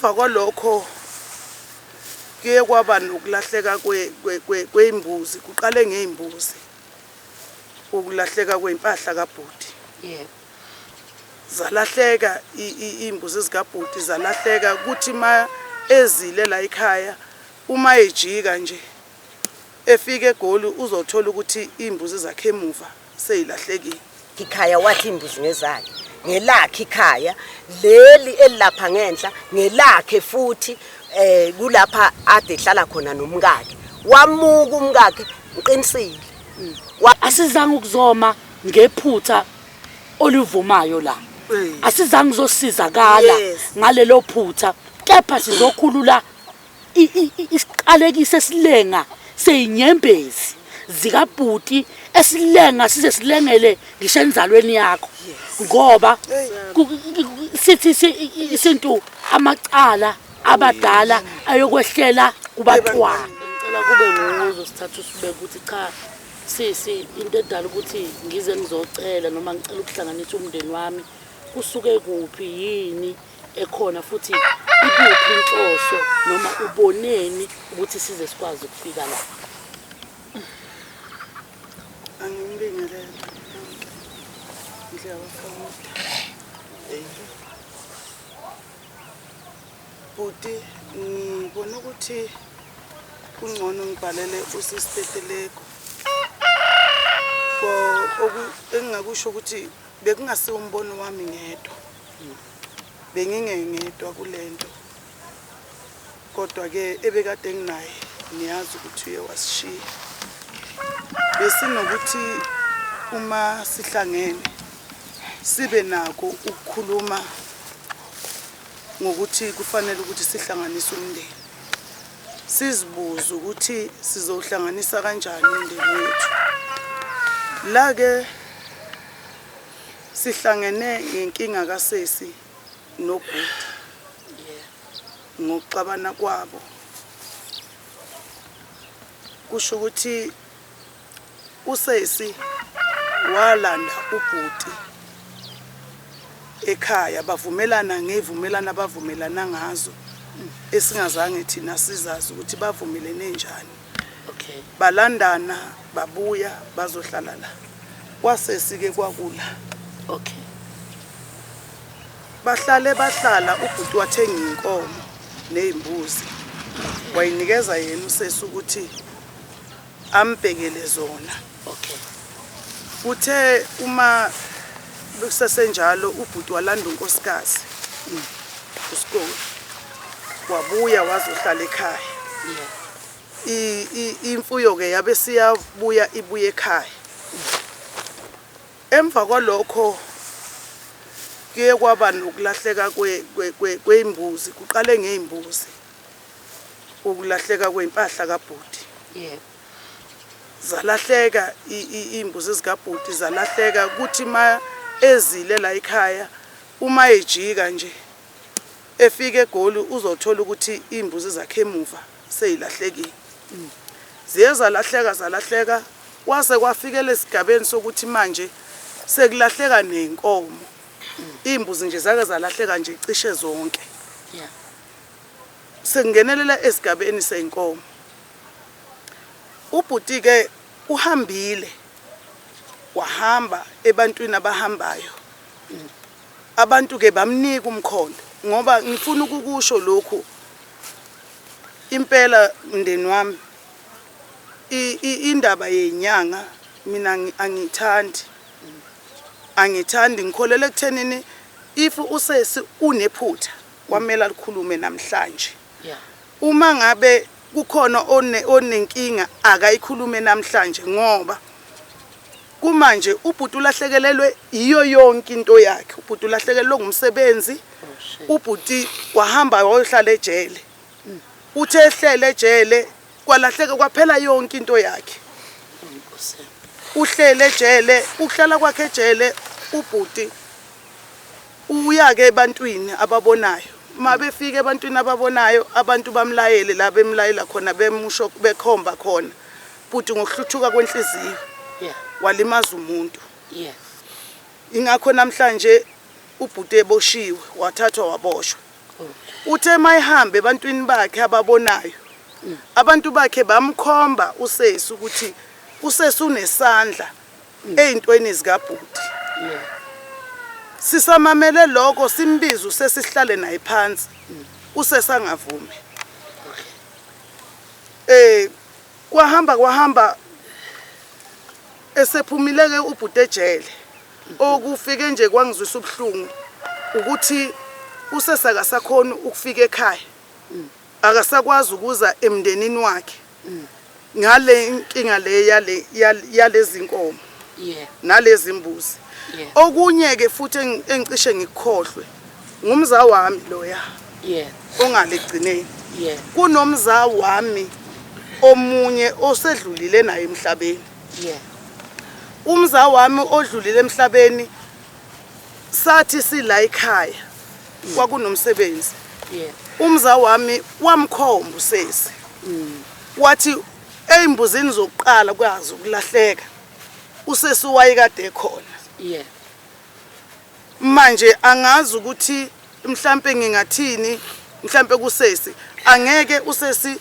Emva kwalokho kuye kwaba nokulahleka kwey'mbuzi, kuqale ngey'mbuzi ukulahleka kwey'mpahla kabhuti. Yebo. Zalahleka iy'mbuzi zikabhuti, zalahleka kuthi ma ezile la ekhaya, uma ejika nje efika eGoli uzothola ukuthi iy'mbuzi zakhe emuva seyilahlekile. Ikhaya wathi imbuzi ngezakhe, ngelakhe ikhaya leli elilapha ngenhla ngelakhe futhi, kulapha ade ehlala khona nomkakhe. Wamuka umkakhe, ngiqinisile. Asizange ukuzoma ngephutha olivumayo la. Asizange uzosizakala ngalelo phutha, kepha sizokhulula isiqalekiso esilenga seyinyembezi zikabhuti, esilenga size silengele ngisho enzalweni yakho, ngoba sithi isintu amacala abadala ayokwehlela kubatwana. Ngicela kube nguwe uzosithatha usibeke ukuthi cha sisi, into edala ukuthi ngize ngizocela noma ngicela ukuhlanganisa umndeni wami kusuke kuphi, yini ekhona futhi ikuphi inhloso noma uboneni ukuthi size sikwazi ukufika la. Angimbingelele yonke indlu yabafamuda. Bhuti, ngibona ukuthi kungcono ngibhalele usisiteteleko. Engingakusho ukuthi bekungasiwo umbono wami ngedwa. Bengingengedwa kulento. Kodwa ke ebekade nginaye niyazi ukuthi uye wasishiya. Besinokuthi uma sihlangene sibe nako ukukhuluma ngokuthi kufanele ukuthi sihlanganise umndeni. Sizibuze ukuthi sizowuhlanganisa kanjani umndeni wethu. La ke sihlangene ngenkinga kasesi nobhuti ngokuxabana kwabo. Kusho ukuthi usesi walanda ubhuti ekhaya, bavumelana ngezivumelano abavumelana ngazo esingazange thina sizazi ukuthi bavumelene njani. Balandana babuya bazohlala la kwasesi ke kwakula. Bahlale bahlala, ubhuti wathenga inkomo nezimbuzi wayinikeza yena usesi ukuthi ambhekele zona. Uthe uma kusesenjalo ubhuti walanda unkosikazi uSikoli, wabuya wazohlala ekhaya. Imfuyo ke yabe siyabuya ibuye ekhaya. Emva kwalokho kuye kwaba nokulahleka kwey'mbuzi, kuqale ngey'mbuzi ukulahleka kwey'mpahla kabhuti. Zalahleka iy'mbuzi zikabhuti, zalahleka kuthi ma ezile la ekhaya, uma ejika nje efika eGoli uzothola ukuthi iy'mbuzi zakhe emuva seyilahlekile. Ziye zalahleka zalahleka kwase kwafikela esigabeni sokuthi manje sekulahleka ney'nkomo. Iy'mbuzi nje zake zalahleka nje cishe zonke. Sekungenelela esigabeni sey'nkomo. Ubhuti-ke uhambile, wahamba ebantwini abahambayo. Abantu-ke bamnika umkhondo, ngoba ngifuna ukukusho lokhu impela mndeni wami, indaba yenyanga mina angiyithandi. Angithandi, ngikholelwa ekuthenini if usesi unephutha kwamele alikhulume namhlanje. Uma ngabe kukhona onenkinga akayikhulume namhlanje, ngoba kumanje ubhuti ulahlekelelwe yiyo yonke into yakhe. Ubhuti ulahlekelelwe ngumsebenzi, ubhuti wahamba wayohlala ejele. Uthe ehlele ejele kwalahleka kwaphela yonke into yakhe. Uhlele ejele, ukuhlala kwakhe ejele ubhuti uya ke ebantwini ababonayo. Uma befika ebantwini ababonayo, abantu bamlayele la bemlayela khona, bemusho bekhomba khona. Bhuti ngokuhluthuka kwenhliziyo walimaza umuntu. Ingakho namhlanje ubhuti eboshiwe, wathathwa waboshwa. Uthe mayihambe ebantwini bakhe ababonayo, abantu bakhe bamkhomba usesi ukuthi usesi unesandla ey'ntweni zikabhuti. Sisamamele lokho, simbize usesi sihlale naye phansi, usesi angavumi. Kwahamba kwahamba esephumile-ke ubhuti ejele. Okufike nje kwangizwisa ubuhlungu ukuthi usesi akasakhoni ukufika ekhaya, akasakwazi ukuza emndenini wakhe ngale nkinga le yale yalezi nkomo nalezi mbuzi. Okunye ke futhi engicishe ngikukhohlwe ngumza wami loya ongale ekugcineni. Kunomza wami omunye osedlulile naye emhlabeni. Umza wami odlulile emhlabeni, sathi sila ekhaya kwakunomsebenzi. Umza wami wamkhomba usesi, wathi ey'mbuzini zokuqala kwazi ukulahleka usesi wayekade ekhona. Manje angazi ukuthi mhlampe ngingathini, mhlampe kusesi angeke usesi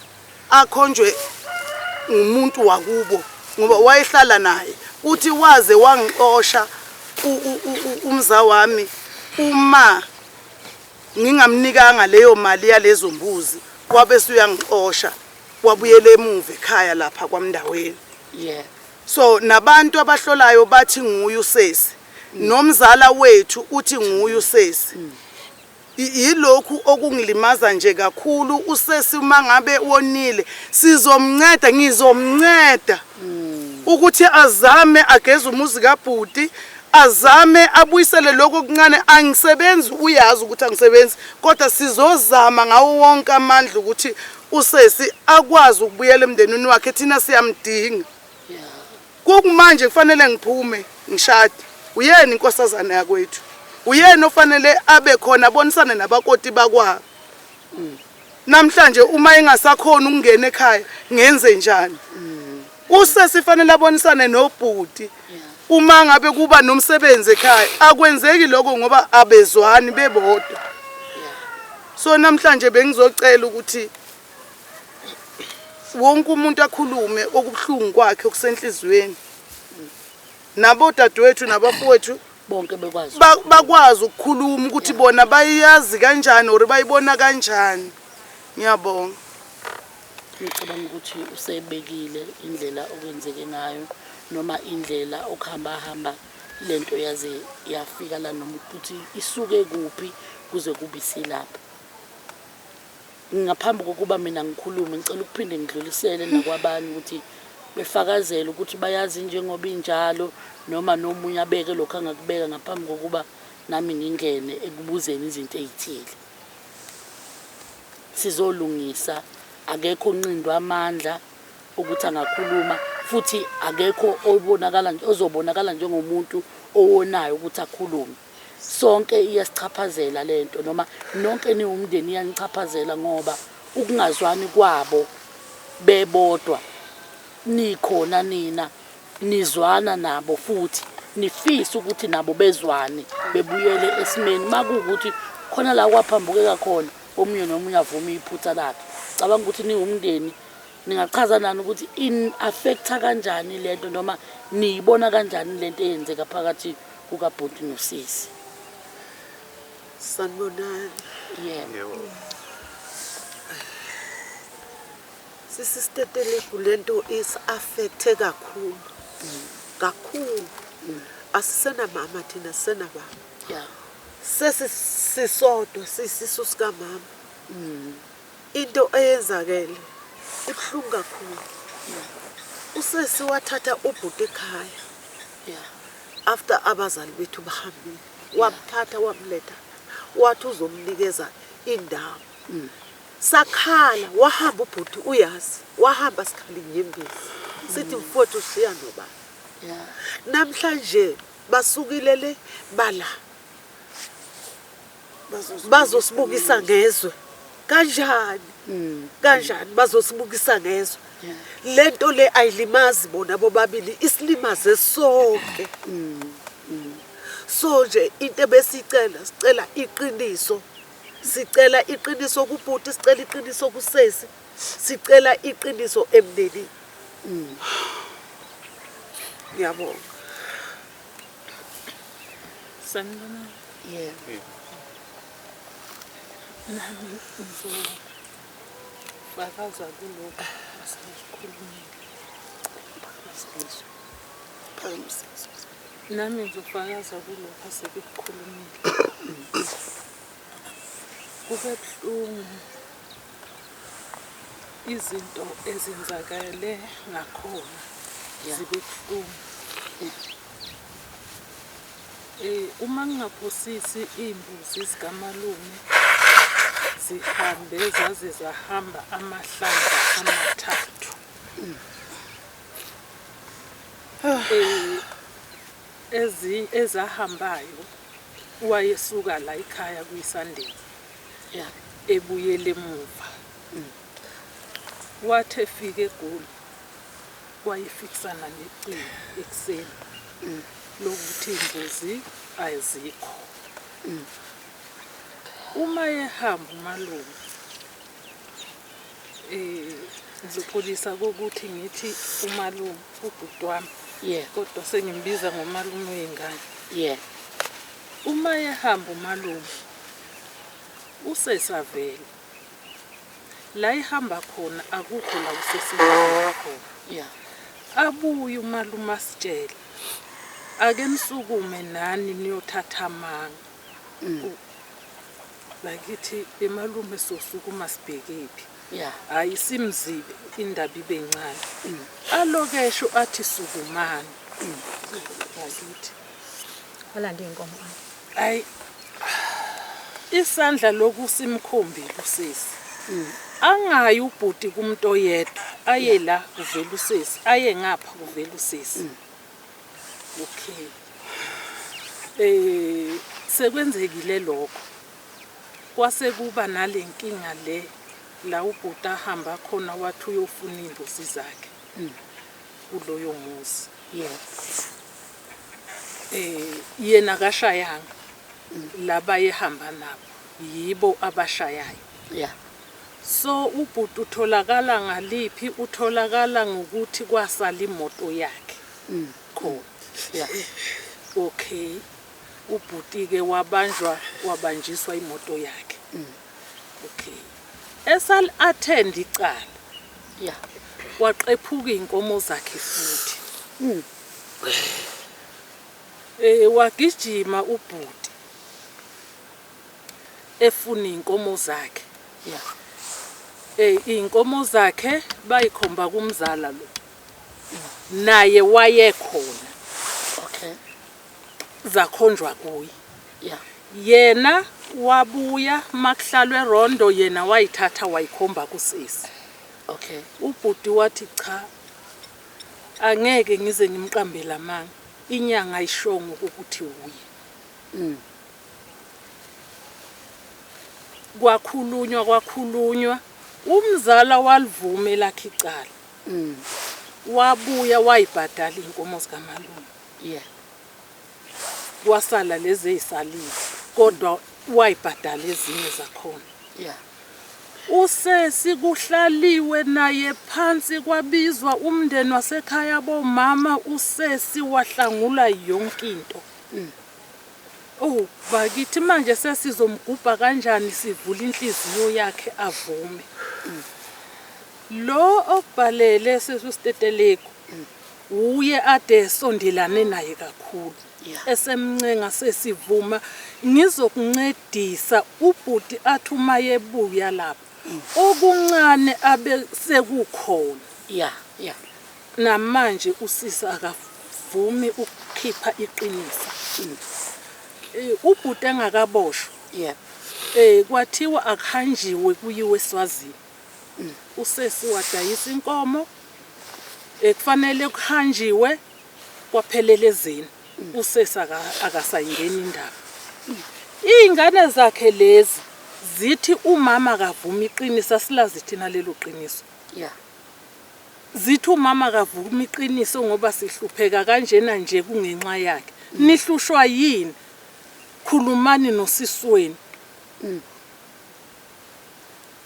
akhonjwe ngumuntu wakubo ngoba wayehlala naye. Uthi waze wangixosha umza wami uma ngingamnikanga leyo mali yalezo mbuzi, wabe usuyangixosha wabuyela emuva ekhaya lapha kwaMndaweni. So nabantu abahlolayo bathi nguye usesi, nomzala wethu uthi nguye usesi. Yilokhu okungilimaza nje kakhulu. Usesi uma ngabe wonile sizomnceda, ngizomnceda ukuthi azame ageze umuzi kabhuti, azame abuyisele lokho okuncane. Angisebenzi, uyazi ukuthi angisebenzi, kodwa sizozama ngawo wonke amandla ukuthi usesi akwazi ukubuyela emndenini wakhe. Thina siyamdinga. Kukumanje kufanele ngiphume ngishade, uyena inkosazana yakwethu, uyena ofanele abe khona abonisane nabakoti bakwabo. Namhlanje uma engasakhona ukungena ekhaya ngenze njani? Usesi fanele abonisane nobhuti uma ngabe kuba nomsebenzi ekhaya. Akwenzeki lokho ngoba abezwani bebodwa. So namhlanje bengizocela ukuthi wonke umuntu akhulume okubuhlungu kwakhe okusenhliziyweni, nabodadewethu nabafowethu bonke bekwazi bakwazi ukukhuluma ukuthi bona bayazi kanjani or bayibona kanjani. Ngiyabonga. Ngicabanga ukuthi usebekile indlela okwenzeke ngayo noma indlela okuhamba hamba lento yaze yafika la, noma ukuthi isuke kuphi kuze kube isilapha. Ngaphambi kokuba mina ngikhulume, ngicela ukuphinde ngidlulisele nakwabanye ukuthi befakazele ukuthi bayazi njengoba injalo, noma nomunye abeke lokhu angakubeka ngaphambi kokuba nami ngingene ekubuzeni izinto ey'thile. Sizolungisa, akekho onqindwa amandla ukuthi angakhuluma, futhi akekho obonakala ozobonakala njengomuntu owonayo ukuthi akhulume. Sonke iyasichaphazela lento, noma nonke niwumndeni iyanichaphazela, ngoba ukungazwani kwabo bebodwa, nikhona nina nizwana nabo futhi nifisa ukuthi nabo bezwane bebuyele esimeni. Makuwukuthi khona la kwaphambukeka khona, omunye nomunye avume iphutha lakhe. Cabanga ukuthi niwumndeni ningachaza nani ukuthi in-affecta kanjani lento, noma niyibona kanjani lento eyenzeka phakathi kukabhuti nosisi. Sanibonani. Yebo. Sisi Stetelegu, lento is-affecte kakhulu kakhulu. Asisenamama thina, sisenababa. Sesisodwa, sisisu sikamama. Into eyenzakele ibuhlungu kakhulu. Usesi wathatha ubhuti ekhaya after abazali bethu bahambile, wamthatha wamletha, wathi uzomnikeza indawo. Sakhala, wahamba ubhuti, uyazi, wahamba sikhala inyembezi, sithi mfowethu ushiya nobani? Namhlanje basukile le bala bazosibukisa ngezwe kanjani? Kanjani bazosibukisa ngezwe? Lento le ayilimazi bona bobabili, isilimaze sonke. So nje into ebesicela, sicela iqiniso. Sicela iqiniso kubhuti, sicela iqiniso kusesi, sicela iqiniso emndenini. Ngiyabonga. Sanibonani. Yebo. Nami ngizofakaza kulokhu asekukhulumile. Nami ngizofakaza kulokhu asebekukhulumile. Kube buhlungu izinto ezenzakale ngakhona zibe buhlungu. Uma ngingaphosisi iy'mbuzi zikamalume zihambe zaze zahamba amahlandla amathathu. Ezahambayo wayesuka la ekhaya kuyisandeni ebuyele emuva. Wathi efika eGoli wayefikisana necingo ekuseni lokuthi iy'mbuzi azikho. Uma ehamba umalume ngizoxolisa kokuthi ngithi umalume ubhuti wami kodwa sengimbiza ngomalume wey'ngane. Uma ehamba umalume usesavele la ihamba khona akukho la usesihamba khona. Abuye umalume asitshele ake nisukume nani niyothatha amanga. Bakithi emalume sosukuma sibhekephi. Hayi simzibe indaba ibe ncane. Alokesho athi sukumani. Bakithi. Walanda iy'nkomo. Hayi isandla lokhu simkhombile usisi. Angayi ubhuti kumuntu oyedwa aye la kuvela usisi, aye ngapha kuvela usisi. Okay. Sekwenzekile lokho. Kwase kuba nalenkinga le la ubhuti ahamba khona wathi uyofuna iy'mbuzi zakhe kuloyo muzi. Yena akashayanga laba ehamba nabo yibo abashayayo. So ubhuti utholakala ngaliphi? Utholakala ngokuthi kwasala imoto yakhe khona. Okay. Ubhuti ke wabanjwa wabanjiswa imoto yakhe. Okay. Esal attend icala. Waqephuka inkomo zakhe futhi. Wagijima ubhuti efuna inkomo zakhe. Inkomo zakhe bayikhomba kumzala lo. Naye wayekhona. Okay. Zakhonjwa kuye. Yena wabuya makuhlalwe rondo yena wayithatha wayikhomba kusisi. Okay. Ubhuti wathi cha angeke ngize ngimqambele amanga. Inyanga ayishongo ukuthi uye. Kwakhulunywa umzala walivuma lakhe icala. Wabuya wayibhadala inkomo zikamalume. Kwasala lezi ezisalile kodwa wayibhadala ezinye zakhona. Usesi kuhlaliwe naye phansi kwabizwa umndeni wasekhaya bomama usesi wahlangula yonke into. Oh bakithi manje sesizomgubha kanjani sivula inhliziyo yakhe avume. Lo okubhalele sesusiteteleko uye ade sondelane naye kakhulu. Esemncenga sesivuma ngizokuncedisa ubhuti athi uma yebuya lapha okuncane abe sekukhona. Namanje usisi akavumi ukukhipha iqiniso. Ubhuti engakaboshwa. Kwathiwa akuhanjiwe kuyiwe eSwazini. Usesi wadayisa inkomo. Kufanele kuhanjiwe kwaphelela ezeni. Usesi akasayingeni indaba. Izingane zakhe lezi zithi umama akavumi iqiniso, asilazi thina lelo qiniso. Zithi umama akavumi iqiniso ngoba sihlupheka kanjena nje kungenxa yakhe. Nihlushwa yini? Khulumani nosisweni.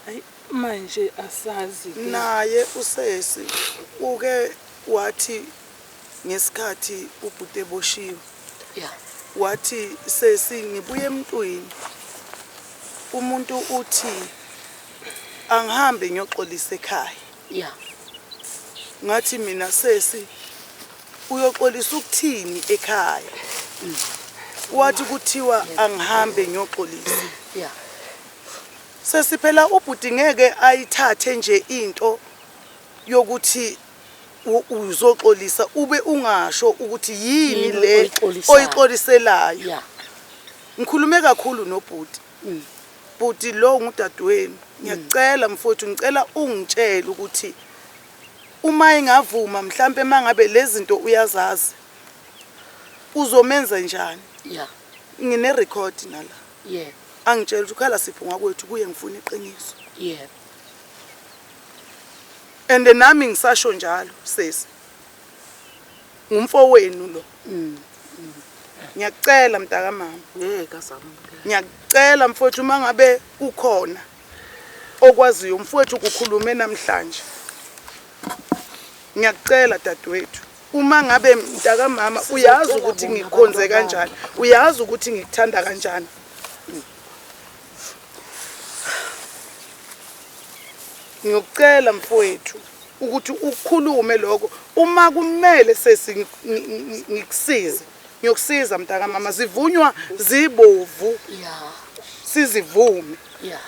Ayi manje asazi ke. Naye usesi uke wathi ngesikhathi ubhuti eboshiwe. Yeah. Wathi sesi ngibuye emntwini. Umuntu uthi angihambe ngiyoxolisa ekhaya. Yeah. Ngathi mina sesi uyoxolisa ukuthini ekhaya? Wathi kuthiwa angihambe ngiyoxolisa. Yeah. Sesi phela ubhuti ngeke ayithathe nje into yokuthi uzoxolisa ube ungasho ukuthi yini Yini le oyixolisayo. oyixoliselayo. Yeah. Ngikhulume kakhulu nobhuti. Bhuti lo ngudadewenu. Ngiyacela mfowethu ngicela ungitshele ukuthi uma engavuma mhlambe mangabe lezi zinto uyazazi uzomenza njani? Yeah. Ngine record nala. Yeah. Angitshela ukuthi ukhala sipho ngakwethu kuye ngifuna iqiniso. Yeah. And nami ngisasho njalo sesi. Ngumfowenu lo. Ngiyakucela mntaka mama. Ngeke azamukela. Ngiyakucela mfowethu uma ngabe kukhona okwaziyo mfowethu kukhulume namhlanje. Ngiyakucela dadewethu. Uma ngabe mntaka mama uyazi ukuthi ngikhonze kanjani, uyazi ukuthi ngikuthanda kanjani. Ngiyokucela mfowethu ukuthi ukhulume lokho uma kumele sesi ngikusize. Ngiyokusiza mntaka mama, zivunywa zibovu. Yeah. Sizivume. Yeah.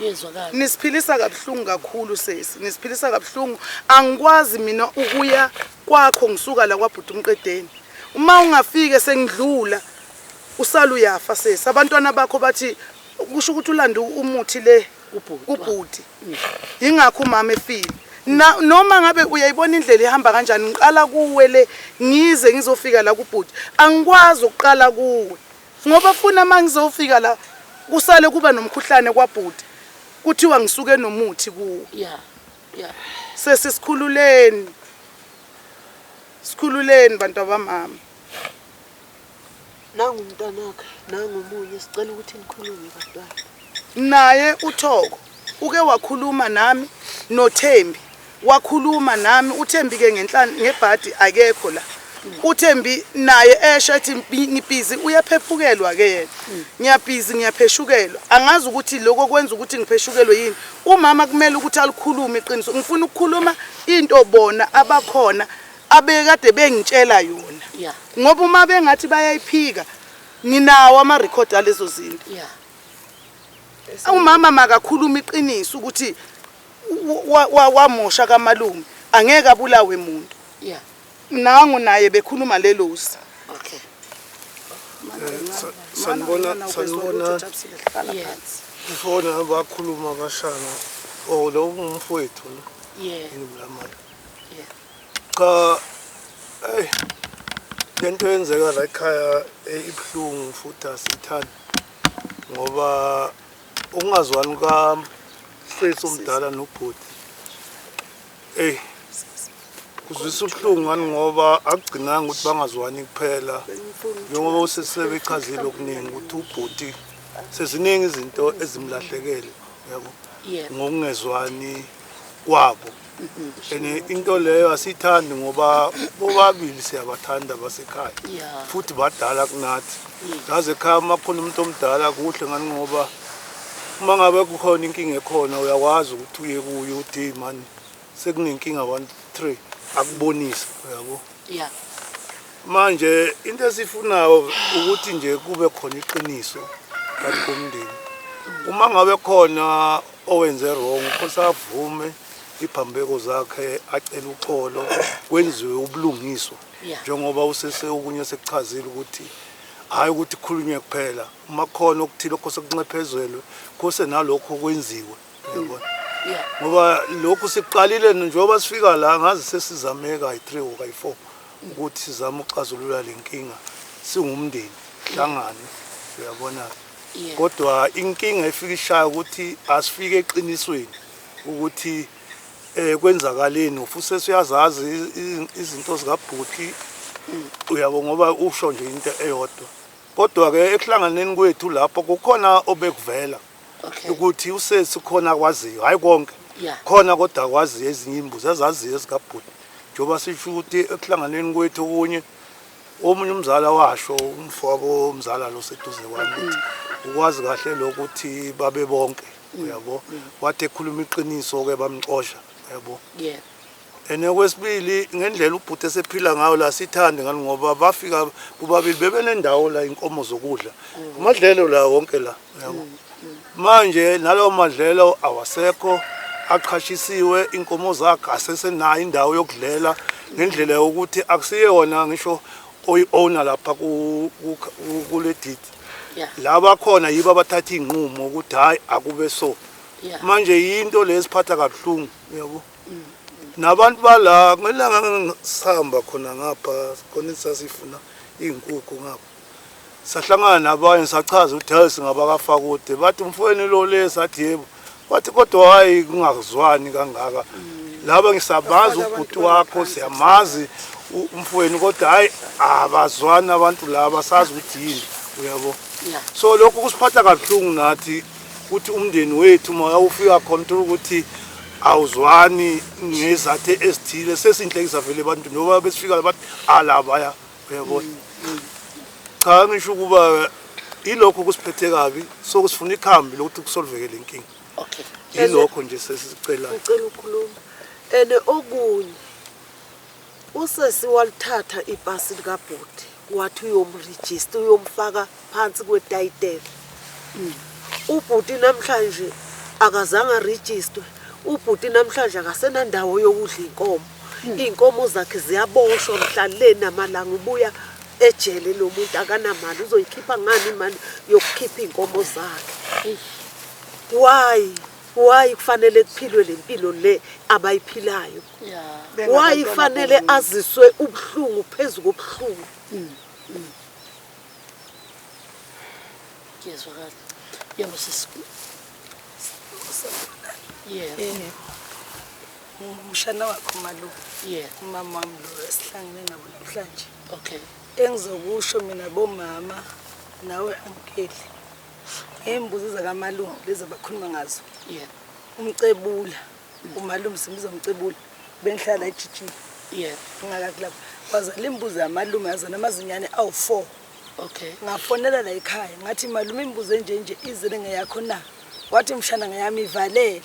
Yezwakala. Nisiphilisa kabuhlungu kakhulu sesi, nisiphilisa kabuhlungu. Angikwazi mina ukuya kwakho ngisuka la kwaBhuti uMqedeni. Uma ungafike sengidlula usala uyafa sesi. Abantwana bakho bathi kusho ukuthi ulanda umuthi le kubhuti. Ingakho umama efile. Na, noma ngabe uyayibona indlela ihamba kanjani, ngiqala kuwe le ngize ngizofika la kubhuti. Angikwazi ukuqala kuwe ngoba funa mangizofika la kusale kuba nomkhuhlane kwabhuti, kuthiwa ngisuke nomuthi kuwe. Yeah. Yeah. Sesi sikhululeni, sikhululeni bantu abamama. Nangu umntanakhe, nangu omunye, sicela ukuthi nikhulume bantwana. Naye uThoko uke wakhuluma nami noThembi, wakhuluma nami uThembi ke ngenhlani ngebhadi akekho la. uThembi naye esho ethi ngibhizi uyaphephukelwa ke yena. Ngiyabhizi ngiyapheshukelwa. Angazi ukuthi lokho kwenza ukuthi ngipheshukelwe yini. Umama kumele ukuthi alikhulume iqiniso. Ngifuna ukukhuluma into bona abakhona abekade bengitshela yona. Yeah. Ngoba uma bengathi bayayiphika nginawo ama record alezo zinto. Yeah. Umama makakhuluma iqiniso ukuthi wamosha kamalume angeke abulawe umuntu. Yeah. Nangu naye bekhuluma lelosi. Okay. Sanibona, sanibona. Yeah. Ngifona bakhuluma abashana. Oh lo umfowethu lo. Yeah. Ngimlamali. Yeah. Cha hey lento yenzeka la ekhaya ibuhlungu futhi asithandi ngoba ukungazwani ka sisi omdala nobhuti. Hey kuzwisa ubuhlungu ngani ngoba akugcinanga ukuthi bangazwani kuphela, njengoba usesebechazile okuningi ukuthi ubhuti seziningi izinto ezimlahlekele, yabo, Yeah. ngokungezwani kwabo. And into leyo asiyithandi ngoba bobabili siyabathanda basekhaya. Yeah. Futhi badala kunathi. Yazi ekhaya uma kukhona umuntu omdala kuhle ngani ngoba uma ngabe kukhona inkinga ekhona uyakwazi ukuthi uye kuye uthi hey man sekunenkinga 1 3 akubonise, uyabo. Yeah. Manje into esifunayo ukuthi nje kube khona iqiniso phakathi komndeni. Uma ngabe khona owenze wrong kosavume iphambeko zakhe acele uxolo kwenziwe ubulungiswa. Yeah. Njengoba usese okunye sekuchazile ukuthi hayi ukuthi khulunywe kuphela, uma khona okuthile okho sekunxephezelwe kose nalokho kwenziwe, uyabona. Yeah. Ngoba lokhu siqalile njengoba sifika la ngazi sesizame kayi-3 or kayi-4 ukuthi sizame ukuxazulula le nkinga singumndeni hlangane, uyabona. Yeah. Kodwa inkinga efika ishaya ukuthi asifike eqinisweni ukuthi kwenzakaleni, futhi sesiyazazi izinto zikabhuti, uyabo, ngoba usho nje into eyodwa. Kodwa-ke ekuhlanganeni kwethu lapho kukhona obekuvela ukuthi usesi khona akwaziyo, hhayi konke khona, kodwa akwaziyo ezinye iy'mbuzi azaziyo ezikabhuti. Njengoba sisho ukuthi ekuhlanganeni kwethu okunye omunye umzala washo umfowabo umzala lo seduze kwami ukuthi ukwazi kahle lokho ukuthi babe bonke, uyabo. Wathi ekhuluma iqiniso-ke bamxosha, uyabo. And okwesibili ngendlela ubhuti esephila ngayo la sithande ngani ngoba bafika bobabili bebenendawo la inkomo zokudla amadlelo la wonke la uyabo. Manje nalawo madlelo awasekho, aqhashisiwe inkomo zakhe asesenayo indawo yokudlela ngendlela yokuthi akusiye wona ngisho oyi-owner lapha kule deed. Laba khona yibo abathatha iy'nqumo ukuthi hhayi akube so. Manje yinto le esiphatha kabuhlungu, uyabo. Nabantu bala ngelanga ngisahamba khona ngapha khona sasifuna iy'nkukhu ngapha. Sahlangana nabanye sachaza ukuthi hayi singabakaFakude, bathi umfowenu lo le, sathi yebo. Wathi kodwa hayi kungazwani kangaka. Laba ngisabazi ubhuti wakho, siyamazi umfowenu, kodwa hayi abazwani abantu laba, sazi ukuthi yini, uyabo. So lokho kusiphatha kabuhlungu nathi ukuthi umndeni wethu uma ufika khona uthola ukuthi awuzwani ngezathu ezithile, sesinhlekisa vele ebantwini ngoba besifika bathi alabaya, uyabona. Cha ngisho ukuba ilokho kusiphethe kabi, so sifuna ikhambi lokuthi kusolveke le nkinga. Okay. Yilokho nje sesicelayo. Ngicela ukukhuluma. Ene okunye usesi walithatha ipasi likabhuti wathi uyomregister, uyomfaka phansi kwetayitela. Ubhuti namhlanje akazange arejistwe. Ubhuti namhlanje akasenandawo yokudla inkomo. Iy'nkomo zakhe ziyaboshwa mhla le namalanga ubuya ejele lo muntu akanamali, uzoyikhipha ngani imali yokukhipha iy'nkomo zakhe? Why? Why kufanele kuphilwe le mpilo le abayiphilayo? Why kufanele aziswe ubuhlungu phezu kobuhlungu? Kuyezwakala. Yebo sisi. Yebo. Umshana wakho malume. Yebo. Umama wami lo esihlangene nabo namhlanje. Okay. Engizokusho mina bomama nawe ankeli. Ngey'mbuzi zakamalume lezi abakhuluma ngazo. Yebo. Umcebula, umalume simbiza umcebula. Bengihlala ejijini. Yebo. Ngingakathi lapho. Kwazala imbuzi yamalume yazana amazinyane awu-4. Okay. Ngafonela la ekhaya ngathi malume imbuzi enje nje izele ngeyakho na? Wathi mshana ngeyami ivalele.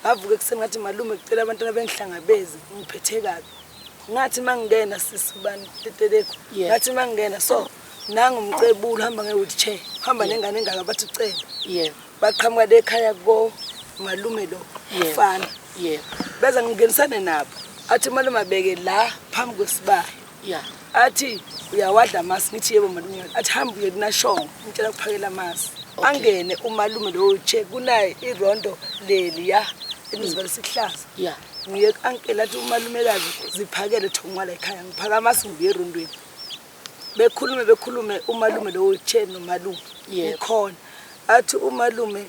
Ngavuka ekuseni ngathi malume kucela abantwana bengihlangabeze ngiphethe kabi. Ngathi mangingena sisi ubani teteleko. Ngathi mangingena so nangu umcebula uhamba nge-wheelchair uhamba nengane engaka bathi ucebo. Yebo. Baqhamuka le ekhaya ko malume lo mfana. Yebo. Beza ngingenisane nabo. Athi malume abeke la phambi kwesibaya. Yeah. Athi uyawadla amasi, ngithi yebo malume. Athi hamba uye kunashongo, ngitshela kuphakela amasi. Angene umalume lo che kunaye irondo leli ya enizibale sihlaza. Yeah. Ngiye ku-ankela athi umalumekazi ziphakele thongwala ekhaya, ngiphaka amasi ngibuye erondweni. Bekhulume bekhulume umalume lo che nomalume. Ngikhona. Athi umalume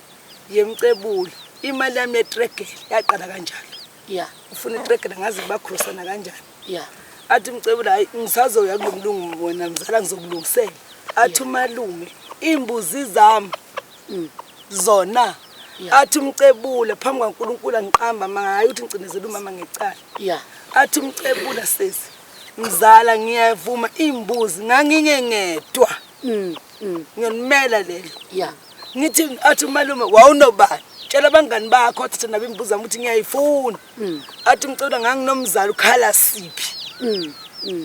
yemcebula imali yami yetregele yaqala kanjalo. Yeah. Ufuna itregele ngazi bakhosana kanjani. Yeah. Athi umcebula hayi ngisazoya kulomlungu wena mzala ngizokulungisela. Athi umalume imbuzi zami zona. Athi umcebula phambi kwaNkulunkulu angiqamba manga hayi ukuthi ngicinezela umama ngecala. Yeah. Athi umcebula sesi mzala ngiyavuma imbuzi ngangingengedwa. Ngiyanimela lelo. Yeah. Ngithi athi umalume wawunobani? Tshela abangani bakho othatha nabo imbuzi yami ukuthi ngiyayifuna. Athi umcebula nganginomzali ukhala siphi.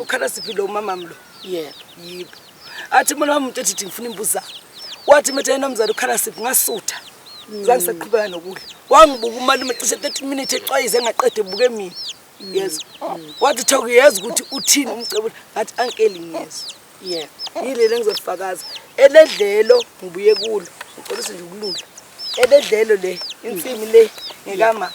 Ukhala siphi lo mamami lo? Yebo. Yebo. Athi mina wami umuntu ethi ngifuna imbuzi yami. Wathi methe nomzali ukhala siphi ngasutha. Zange saqhubeka nokudla. Wangibuka umalume cishe 30 minutes exwayize engaqede ebuke mina. Yezwa. Wathi Thoko yezwa ukuthi uthini umcebula. Ngathi ankeli ngiyezwa. Yebo. Yileli engizolifakaza. Eledlelo ngibuye kulo. Ngicela nje ukulula. Eledlelo le insimi le ngekamama.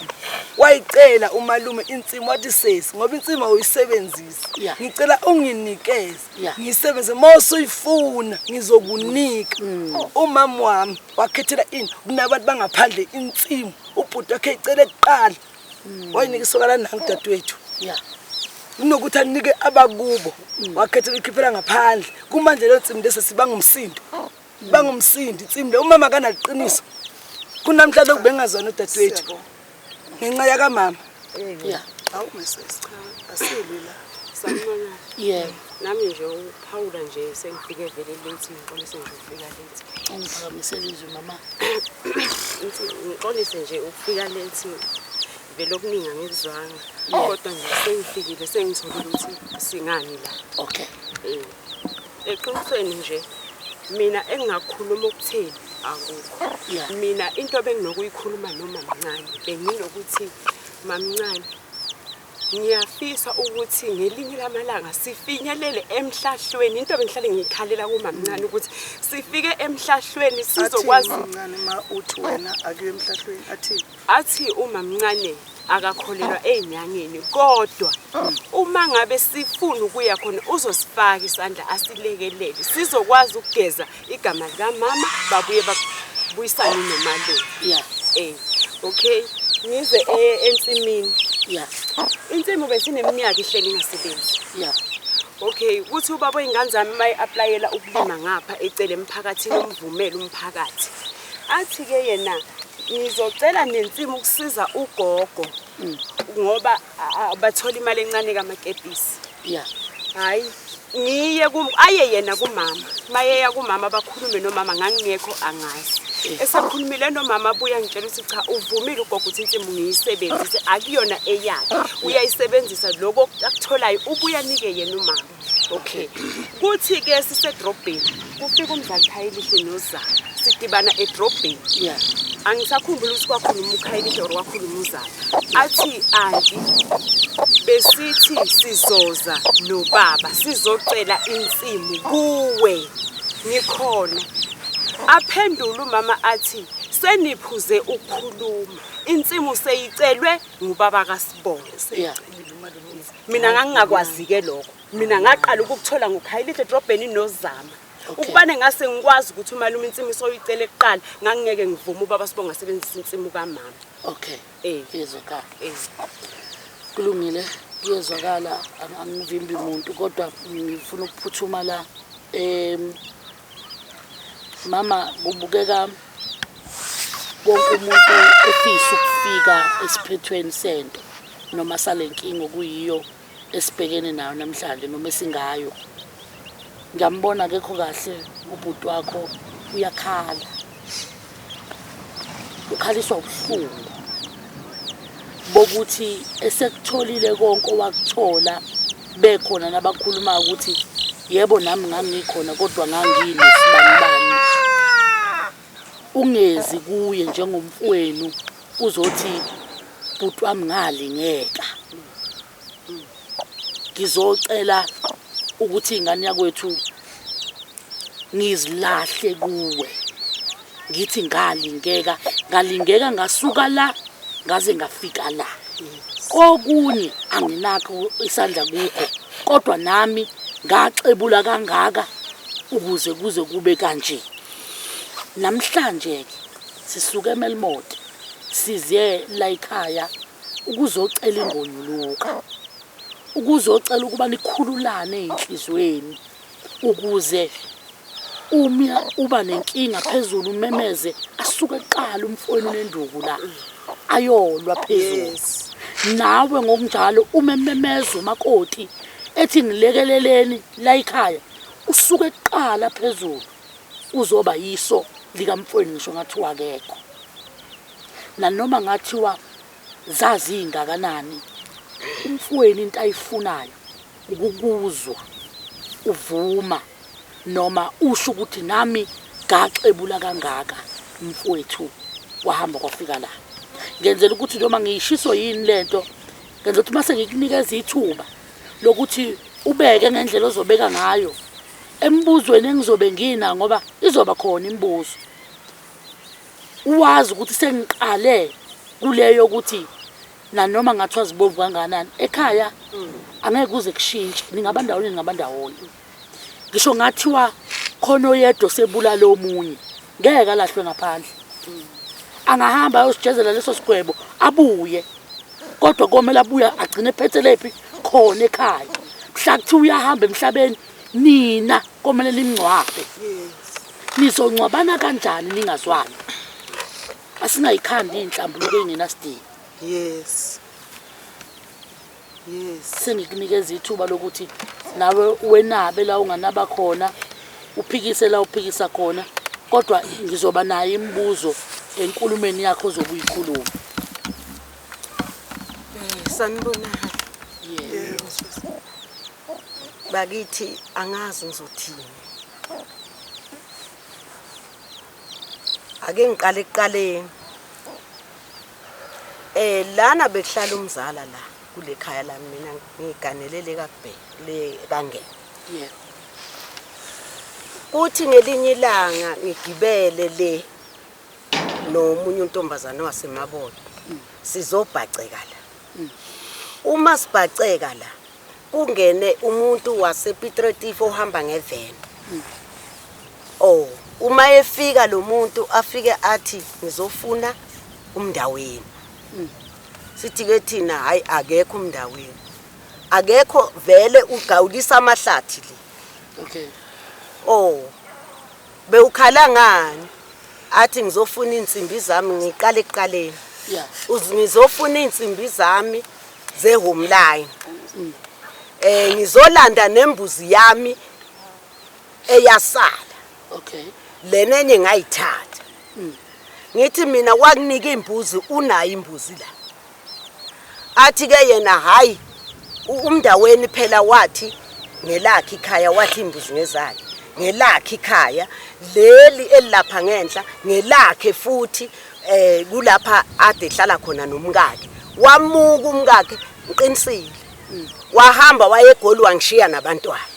Wayicela umalume insimi wathi sesi ngoba insimi awuyisebenzisi. Ngicela unginikeze. Ngiyisebenze mawusuyifuna ngizokunika. Umama wami wakhethela ini kunabantu bangaphandle insimi. Ubhuti wakhe icele kuqala. Wayinika isoka la nangu dadewethu. Yeah. Kunokuthi anike abakubo, wakhetha ukuyikhiphela ngaphandle. Kumanje leyo nsimbi lese sibanga umsindo. Banga umsindo insimbi le. Umama akanaqiniso. Kunamhla lokhu bengazwana udadewethu. Ngenxa yakamama. Yeah. Awu mesesi cha asilwi la. Sanibona. Yebo. Nami nje ukuphawula nje sengifike vele late ngixolise nje ukufika late. Ungiphakamisele izwi mama. Ngithi ngixolise nje ukufika late vele okuningi angikuzwanga. Kodwa nje sengifikile sengitholile ukuthi singani la. Okay. Eh. Eqinisweni nje mina engingakhuluma okutheni akukho. Yeah. Mina into benginokuyikhuluma nomamncane benginokuthi mamncane ngiyafisa ukuthi ngelinye lamalanga sifinyelele emhlahlweni into bengihlale ngiyikhalela kumamncane ukuthi sifike emhlahlweni sizokwazi Athini mamncane ma uthi wena akuye emhlahlweni athini? Athi umamncane akakholelwa ey'nyangeni kodwa uma ngabe sifuna ukuya khona uzosifaka isandla asilekelele sizokwazi ukugeza igama likamama babuye babuyisane nomalume. Yeah. Eh, okay ngize ensimini. Yeah. Insimu besineminyaka ihleli ingasebenzi. Yeah. Okay, kuthi ubaba oyingane zami maye-aplayela ukulima ngapha ecele emphakathini umvumele umphakathi. Athi-ke yena ngizocela nensimu ukusiza ugogo ngoba bathola imali encane kamakepisi. Yeah. Hayi, ngiye kum aye yena kumama. Mayeya kumama bakhulume nomama ngangingekho angazi. Esakhulumile nomama abuya ngitshela ukuthi cha uvumile ugogo ukuthi insimu ngiyisebenzise akuyona eyakhe. Uyayisebenzisa lokho akutholayo ubuya nike yena umama. Okay. Kuthi ke sisedrobheni kufika umdlali Khayelihle nozama. Sidibana edrobheni. Yeah. Angisakhumbuli ukuthi kwakhuluma uKhayelihle or kwakhuluma uZama. Athi anti besithi sizoza nobaba sizocela insimu kuwe. Ngikhona. Aphendula umama athi seniphuze ukukhuluma. Insimu seyicelwe ngubaba kaSibongo. Yeah. Mina ngangingakwazi ke lokho. Mina ngaqala ukukuthola ngoKhayelihle edrobheni nozama. Okay. Ukubane ngase ngikwazi ukuthi umalume insimu soyicele kuqala ngangingeke ngivume ubaba Sibongo asebenzise insimu kamama. Okay. Eh. Kuyezwakala. Eh. Kulungile, kuyezwakala angivimbi muntu kodwa ngifuna ukuphuthuma la. Mama kubukeka wonke umuntu efisa ukufika esiphethweni sento noma salenkinga okuyiyo esibhekene nayo namhlanje noma esingayo. Ngiyambona akekho kahle ubhuti wakho uyakhala. Ukhaliswa ubuhlungu bokuthi esekutholile konke owakuthola bekhona nabakhuluma ukuthi yebo nami ngangikhona kodwa nganginesibanibani. Ungezi kuye njengomfowenu uzothi bhuti wami ngalingeka. Ngizocela ukuthi ingane yakwethu ngizilahle kuwe. Ngithi ngalingeka, ngalingeka ngasuka la ngaze ngafika la. Okunye anginakho isandla kukho kodwa nami ngaxebula kangaka ukuze kuze kube kanje. Namhlanje ke sisuke eMelmoth size la ekhaya ukuzocela ingonyuluka, ukuzocela ukuba nikhululane ey'nhliziyweni ukuze uma uba nenkinga phezulu umemeze asuke kuqala umfowenu nenduku la ayolwa phezulu. Nawe ngokunjalo uma ememeza umakoti ethi ngilekeleleni la ekhaya usuke kuqala phezulu uzoba yiso likamfowenu ngisho ngathiwa akekho. Nanoma ngathiwa zazi ingakanani umfowenu into ayifunayo ukukuzwa uvuma noma usho ukuthi nami ngaxebula kangaka mfowethu wahamba kwafika la. Ngenzela ukuthi noma ngiyishiso yini lento, ngenzela ukuthi mase ngikunikeza ithuba lokuthi ubeke ngendlela ozobeka ngayo embuzweni engizobe ngina, ngoba izoba khona imibuzo. Uwazi ukuthi sengiqale kuleyo ukuthi nanoma ngathiwa zibomvu kangakanani ekhaya angeke kuze kushintshe, ningabandawonye ningabandawonye. Ngisho ngathiwa khona oyedwa osebulala omunye ngeke alahlwe ngaphandle, angahamba ayosijezela leso sigwebo abuye, kodwa komele abuye agcine ephethe lephi Khona ekhaya mhla kuthiwa uyahamba emhlabeni, nina komele nimngcwabe. Nizongcwabana kanjani ningazwani? Asingayikhandi iy'nhlambuluko ey'ngenasidingo. Yes. Sengikunikeza ithuba lokuthi nawe wenabe la unganaba khona, uphikise la uphikisa khona, kodwa ngizoba nayo imibuzo enkulumeni yakho ozobe uyikhuluma. Sanibonani. Yebo. Bakithi, angazi ngizothini. Ake ngiqale ekuqaleni. Lana bekuhlala umzala la kule khaya lami, mina ngiganelele kaKubheka le kaNgema. Kuthi ngelinye ilanga ngigibele le nomunye untombazane waseMabolo. Sizobhaceka la. Uma sibhaceka la kungene umuntu wasePiet Retief ohamba ngeveni. Oh, uma efika lo muntu afike athi ngizofuna umndaweni. Sithi ke thina hayi, akekho umndaweni. Akekho vele, ugawulisa amahlathi le. Oh. Bewukhala ngani? Athi ngizofuna insimbi zami, ngiqale ekuqaleni. Ngizofuna insimbi zami ze home line. Ngizolanda nembuzi yami eyasala. Lena enye ngayithatha. Ngithi mina wakunika imbuzi, unayo imbuzi la. Athi ke yena hayi, umndaweni phela wathi ngelakhe ikhaya, wathi imbuzi ngezakhe. Ngelakhe ikhaya leli elilapha ngenhla ngelakhe futhi, kulapha ade ehlala khona nomkakhe. Wamuka umkakhe, ngiqinisile. Wahamba waye eGoli, wangishiya nabantwana.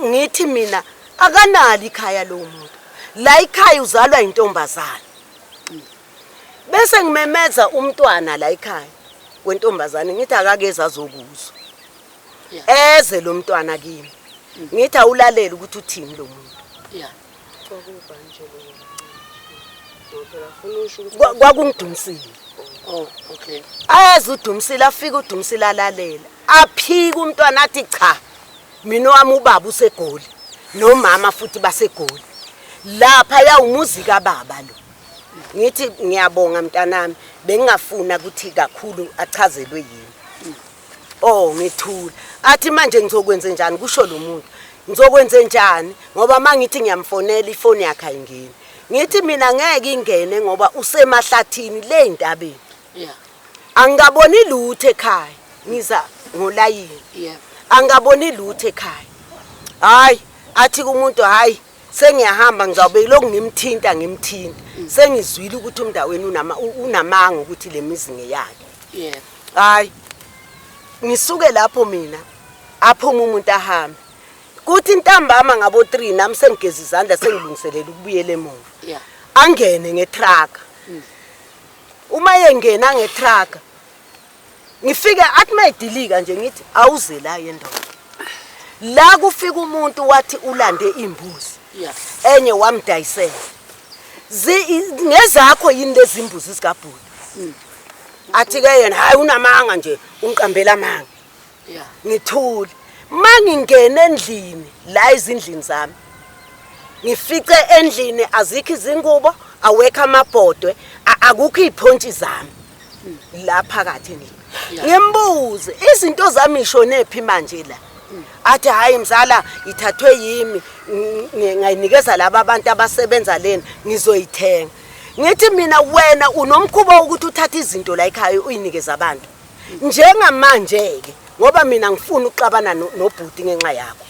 Ngithi mina akanalo ikhaya lo muntu. La ikhaya uzalwa intombazana. Bese ngimemeza umntwana la ekhaya wentombazane, ngithi akakeze azokuzwa. Eze lo mntwana kimi. Ngithi awulalele ukuthi uthini lo muntu. Kwakungidumisile. Oh, okay. Eze uDumisile, afike uDumisile alalela. Aphika umntwana athi cha, mina wami ubaba useGoli nomama futhi baseGoli. Lapha ya umuzi kababa lo. Ngithi ngiyabonga mntanami, bengingafuna ukuthi kakhulu achazelwe yini. Oh, ngithula. Athi manje ngizokwenza njani, kusho lo muntu. Ngizokwenza njani ngoba mangithi ngiyamfonela ifoni yakhe ayingeni. Ngithi mina ngeke ingene ngoba usemahlathini le intabeni. Angikaboni lutho ekhaya, ngiza ngolayini. Angikaboni lutho ekhaya. Hayi, athi kumuntu hayi sengiyahamba, ngizawube lokhu ngimthinta ngimthinta. Sengizwile ukuthi umndaweni unamanga ukuthi le mizi ngeyakhe. Hayi, ngisuke lapho mina, aphume umuntu ahambe. Kuthi ntambama ngabo 3 nami sengigeza izandla sengilungiselela ukubuyela emuva. Angene ngetruck. Uma yengena ngetruck ngifike athi mayidilika nje ngithi awuze la yendoda. La kufika umuntu wathi ulande imbuzi. Enye wamdayisela. Ngezakho yini lezi imbuzi zikaBhuti? Athi ke yena hayi unamanga nje, ungiqambela amanga. Ngithule. Mangingena endlini la ezindlini zami, ngifice endlini azikho izingubo, awekho amabhodwe, akukho iziphontshi zami la phakathi endlini. Ngimbuze izinto zami ishonephi manje la. Athi hayi mzala ithathwe yimi, ngayinikeza laba abantu abasebenza lena, ngizoyithenga. Ngithi mina wena unomkhuba wokuthi uthathe izinto la ekhaya uyinikeze abantu. Njengamanje ke ngoba mina ngifuna ukuxabana nobhuti ngenxa yakho.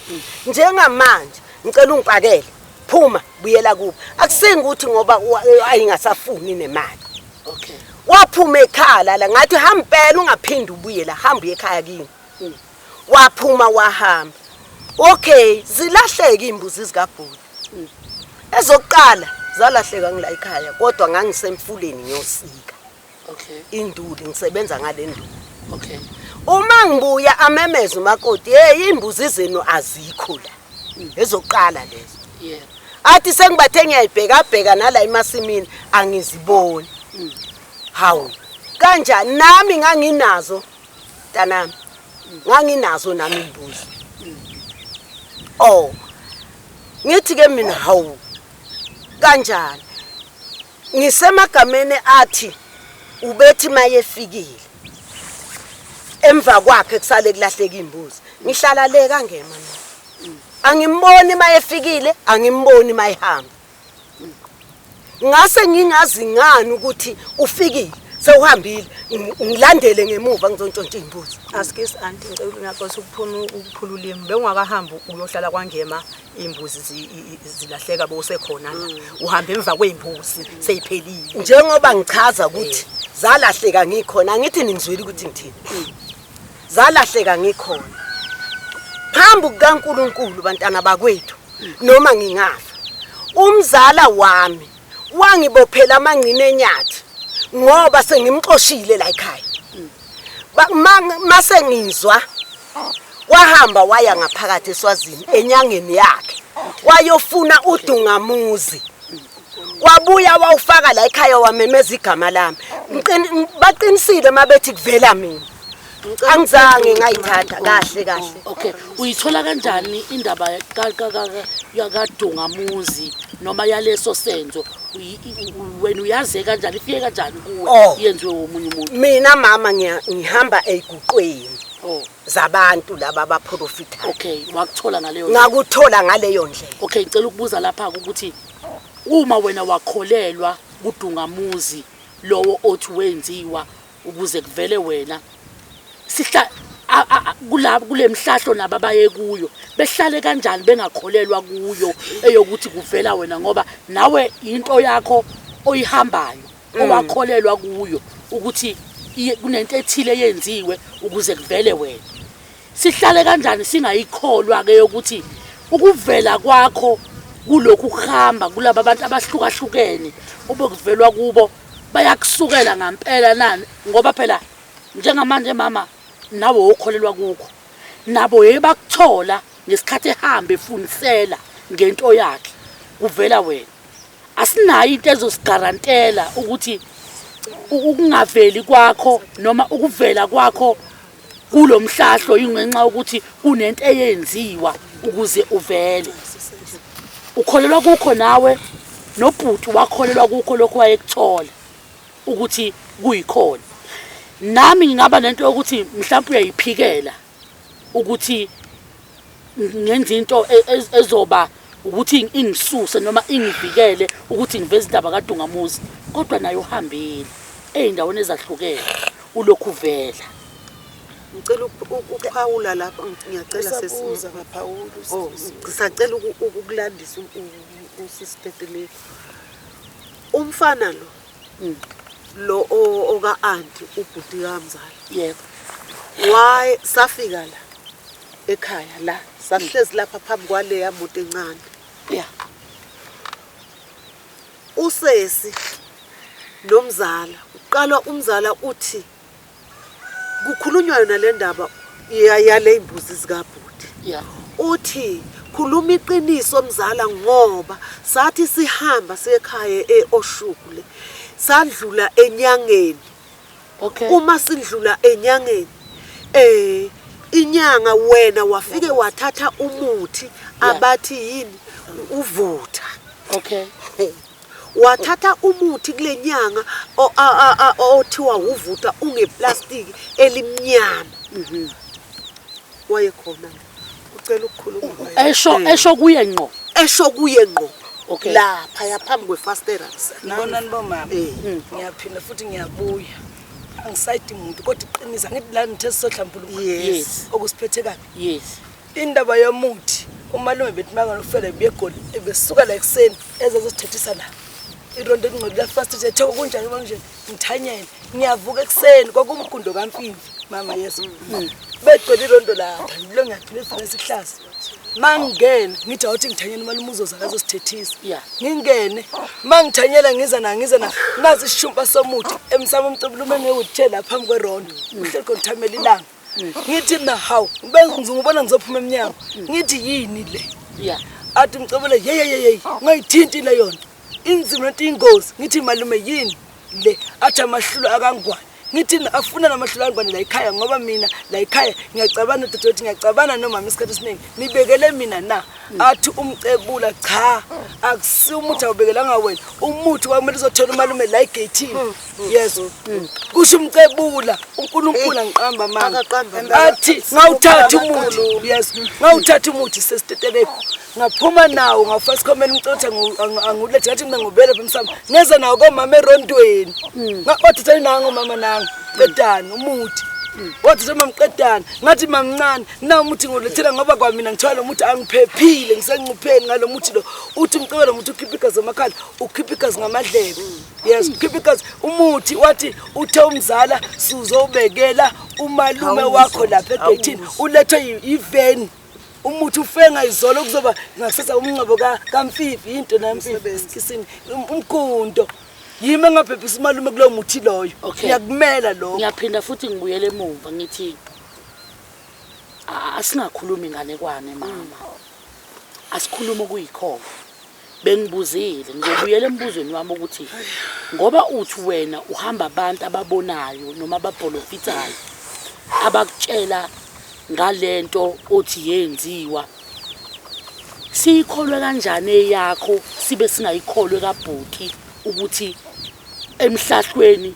Njengamanje ngicela ungipakele, phuma buyela kubo. Akusingi ukuthi ngoba ayingasafuni nemali. Waphuma ekhala la, ngathi hamba impela ungaphindi ubuye la, hamba uye ekhaya kini. Waphuma wahamba. Okay, zilahleke imbuzi zikaBhuti. Ezokuqala zalahleka ngila ekhaya, kodwa ngangisemfuleni ngiyosika. Induli, ngisebenza ngale nduli. Uma ngibuya amemeze umakoti, hey imbuzi zenu azikho la. Ezokuqala lezo. Athi sengibathe ngiyayibheka bheka nala emasimini angiziboni. Hawu, kanjani nami nganginazo mntanami, nganginazo nami imbuzi. Oh, ngithi ke mina hawu kanjani, ngisemagameni athi ubethi mayefikile emva kwakhe kusale kulahleka imbuzi. Ngihlala le kangema mina, angimboni mayefikile, angimboni mayehamba. Ngase ngingazi ngani ukuthi ufikile sewuhambile, ngilandele ngemuva ngizontshontsha imbuzi. Askis anti, ngicela ukungaxoxa ukuphuma ukuphula ulimi. Bewungakahambi uyohlala kwaNgema, imbuzi zilahleka bowusekhona la. Uhambe emva kwey'mbuzi seyiphelile. Njengoba ngichaza ukuthi zalahleka ngikhona, angithi ningizwile ukuthi ngithini. Zalahleka ngikhona phambi kukaNkulunkulu bantwana bakwethu, noma ngingafa. Umzala wami wangibophela amangcine enyathi ngoba sengimxoshile la ekhaya. Mase ngizwa wahamba waya ngaphakathi eSwazini enyangeni yakhe, wayofuna udungamuzi, wabuya wawufaka la ekhaya, wamemeza igama lami. Baqinisile mabethi kuvela mina, angizange ngayithatha kahle kahle. Okay, uyithola kanjani indaba yakadungamuzi noma yaleso senzo? Wena uyaze kanjani, ifike kanjani kuwe? Oh. Yenziwe womunye umuntu? Mina mama ngihamba eyiguqweni Oh, zabantu laba abaprofithayo. Okay, wakuthola ngaleyo ndlela. Ngakuthola ngaleyo ndlela. Okay, ngicela ukubuza lapha ukuthi uma wena wakholelwa kudungamuzi lowo othi wenziwa ukuze kuvele wena, sihla kule mhlahlo nabo abaye kuyo behlale kanjani bengakholelwa kuyo eyokuthi kuvela wena, ngoba nawe into yakho oyihambayo owakholelwa kuyo ukuthi kunento ethile eyenziwe ukuze kuvele wena. Sihlale kanjani singayikholwa ke yokuthi ukuvela kwakho kulokhu kuhamba kulaba bantu abahlukahlukene obekuvelwa kubo bayakusukela ngampela nani? Ngoba phela njengamanje mama nawe wokholelwa kukho, nabo yebakuthola ngesikhathi ehamba efunisela ngento yakhe kuvela wena. Asinayo into ezosigarantela ukuthi ukungaveli kwakho noma ukuvela kwakho kulo mhlahlo ingenxa yokuthi kunento eyenziwa ukuze uvele. Ukholelwa kukho nawe, nobhuti wakholelwa kukho lokho wayekuthola ukuthi kuyikhona. Nami ngingaba nento yokuthi mhlawumbe uyayiphikela ukuthi ngenza into ezoba ukuthi ingisuse noma ingivikele ukuthi ngiveze indaba kaDungamuzi, kodwa naye uhambile ey'ndaweni ezahlukene ulokhu uvela. Ngicela ukuphawula lapho, ngiyacela sesi. Usabuza ngaphawula. Oh, ngisacela ukulandisa usisi Umfana lo lo oka auntie ubhuti kamzala. Yebo. Why safika la ekhaya la sahlezi lapha phambi kwaleya moto encane. Yeah. Usesi nomzala, uqala umzala uthi kukhulunywa yona le ndaba yale imbuzi zikabhuti. Yeah. Uthi khuluma iqiniso mzala, ngoba sathi sihamba siyekhaya eOshuku le sadlula enyangeni. Okay. Uma sidlula enyangeni inyanga wena wafike wathatha umuthi abathi yini uvutha. Okay. Wathatha umuthi kule nyanga othiwa uvutha ungeplastiki elimnyama. Wayekhona. Ucela ukukhuluma. Esho kuye ngqo. Esho kuye ngqo. Okay. Lapha yaphambi kwefastera. Ngibonani bomama. Ngiyaphinda futhi ngiyabuya. Angisayidi umuntu kodwa iqinisa ngithi la ngithe sizohlambuluka. Yes. Okusiphethe kabi. Yes. Indaba yomuthi umalume bethi manganofela ebegoli ebesuka la ekuseni ezozosithethisa la. Irondo elingcwele la fast nje thoko kunjani manje ngithanyele. Ngiyavuka ekuseni kwakumgundo kaMfimfi mama Yesu. Begcwele irondo lapha lo ngiyaphila efuna sihlaza. Mangingena ngithi awuthi ngithanyele umalume uzoza azosithethisa. Yeah. Ngingene mangithanyela ngiza na ngiza na nazi isishumpa somuthi emsamo umcebulume ngewuthe lapha phambi kwerondo. Uhleli khona uthamela ilanga. Ngithi na hawu ngibona ngizophuma emnyango. Ngithi yini le? Yeah. Athi mcebule hey hey hey ngayithinti leyo nto. Inzima lento ingozi. Ngithi malume yini le? Athi amahlulo akangwane. Ngithi afuna namahlulangwane la ekhaya ngoba mina la ekhaya ngiyacabana dadewethu ngiyacabana nomama isikhathi esiningi nibekele mina na athi umcebula cha akusiwo umuthi awubekelanga wena umuthi kwakumele uzothola umalume la egeyithini yes kusho umcebula uNkulunkulu angiqamba amanga athi ngawuthatha umuthi yes ngawuthatha umuthi sesitetelekho ngaphuma nawo ngawufaka esikhwameni umcotha angulethe ngathi mina ngobele lapha emsamo ngeza nawo komama erondweni wathi nango mama nango qedani umuthi wathi mama qedani ngathi mamncane na umuthi ngolethela ngoba kwamina ngithola lo muthi angiphephile ngisencupheni ngalo muthi lo uthi umcebe lo muthi ukhipha igazi amakhala ukhipha igazi ngamadlebe yes ukhipha igazi umuthi wathi uthe umzala sizowubekela umalume wakho lapha egeyithini ulethwe yiveni umuthi ufenga izolo kuzoba ngakusasa umngcwabo kamfifi into namfifi esikisini umgundo yimi engabhebhisa umalume kulowo muthi loyo ngiyakumela lokho ngiyaphinda futhi ngibuyele emumva ngithi asingakhulumi nganekwane mama asikhulume okuyikhona bengibuzile ngizobuyela embuzweni wami ukuthi ngoba uthi wena uhamba abantu ababonayo noma ababholofithayo abakutshela ngalento othi yenziwa siyikholwe kanjani eyakho sibe singayikholwe kabhuti ukuthi emhlahlweni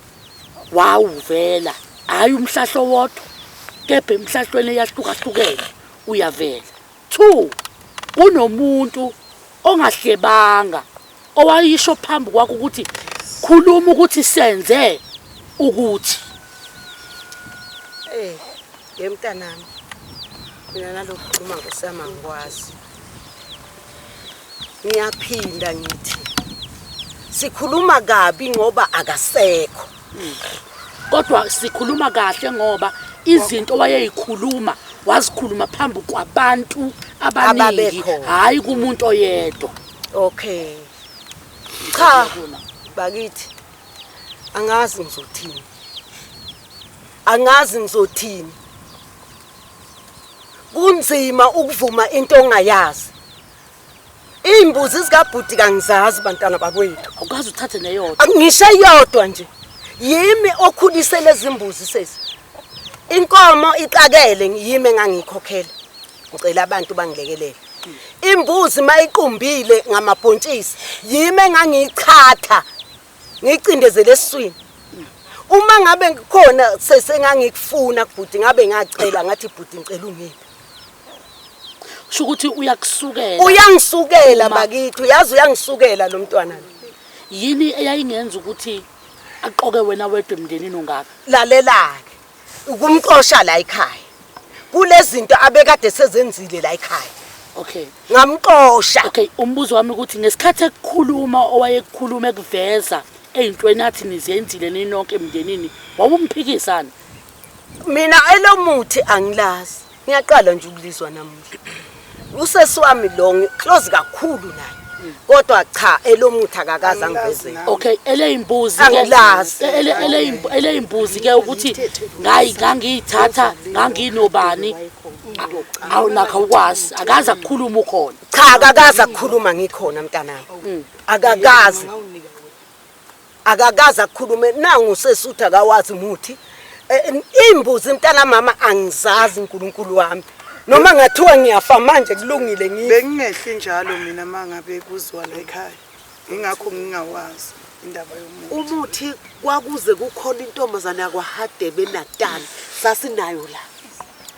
wawuvela hhayi umhlahlo wodwa kepha emhlahlweni eyahlukahlukene uyavela Two, kunomuntu ongahlebanga owayisho phambi kwakho ukuthi khuluma ukuthi senze ukuthi. Eh, yemntanami. Mina nalokhu khuluma Nkosi yami angikwazi. Ngiyaphinda ngithi sikhuluma kabi ngoba akasekho. Kodwa sikhuluma kahle ngoba izinto wayeyikhuluma wazikhuluma phambi kwabantu abaningi hayi kumuntu oyedwa. Okay. Cha bakithi angazi ngizothini. Angazi ngizothini. Kunzima ukuvuma into ongayazi. Iy'mbuzi zikabhuti kangizazi bantwana bakwethu. Awukaze uthathe neyodwa. Ngisho eyodwa nje. Yimi okhulise lezi mbuzi sesi. Inkomo ixakele yimi engangiyikhokhela. Ngicela abantu bangilekelele. Imbuzi mayiqumbile ngamabhontshisi yimi engangiyichatha ngiyicindezele esiswini. Uma ngabe ngikhona sesengangikufuna kubhuti ngabe ngacela ngathi bhuti ngicela ungiphe. Kusho ukuthi uyakusukela. Uyangisukela bakithi, uyazi uyangisukela lo mntwana lo. Yini eyayingenza ukuthi aqoke wena wedwa emndenini ongaka? Lalela-ke, ukumxosha la ekhaya. Kulezinto abekade sezenzile la ekhaya. Okay. Ngamxosha. Okay, umbuzo wami ukuthi ngesikhathi ekukhuluma owayekukhuluma ekuveza ey'ntweni athi nizenzile ninonke emndenini, wawumphikisani? Mina elomuthi angilazi. Ngiyaqala nje ukulizwa namuhla. Usesi wami lo ngiclose kakhulu naye. Kodwa cha elomuthi akakaze angivezele. Okay, eleyimbuzi ke Angilazi. ele ele eleyimbuzi ke ukuthi ngayi ngangiyithatha nganginobani awunakho awukwazi akaze akukhuluma ukhona. Cha akakaze akukhuluma ngikhona mntanami. Akakaze. Akakaze akukhulume nangu sesuthu akawazi muthi. Eh, Imbuzi mntana mama angizazi uNkulunkulu wami. Noma ngathiwa ngiyafa manje kulungile ngife. Bengingehli njalo mina mangabe kuziwa la ekhaya. Ingakho ngingawazi indaba yomuthi. Umuthi kwakuze kukhona intombazane yakwaHadebe eNatal sasinayo la.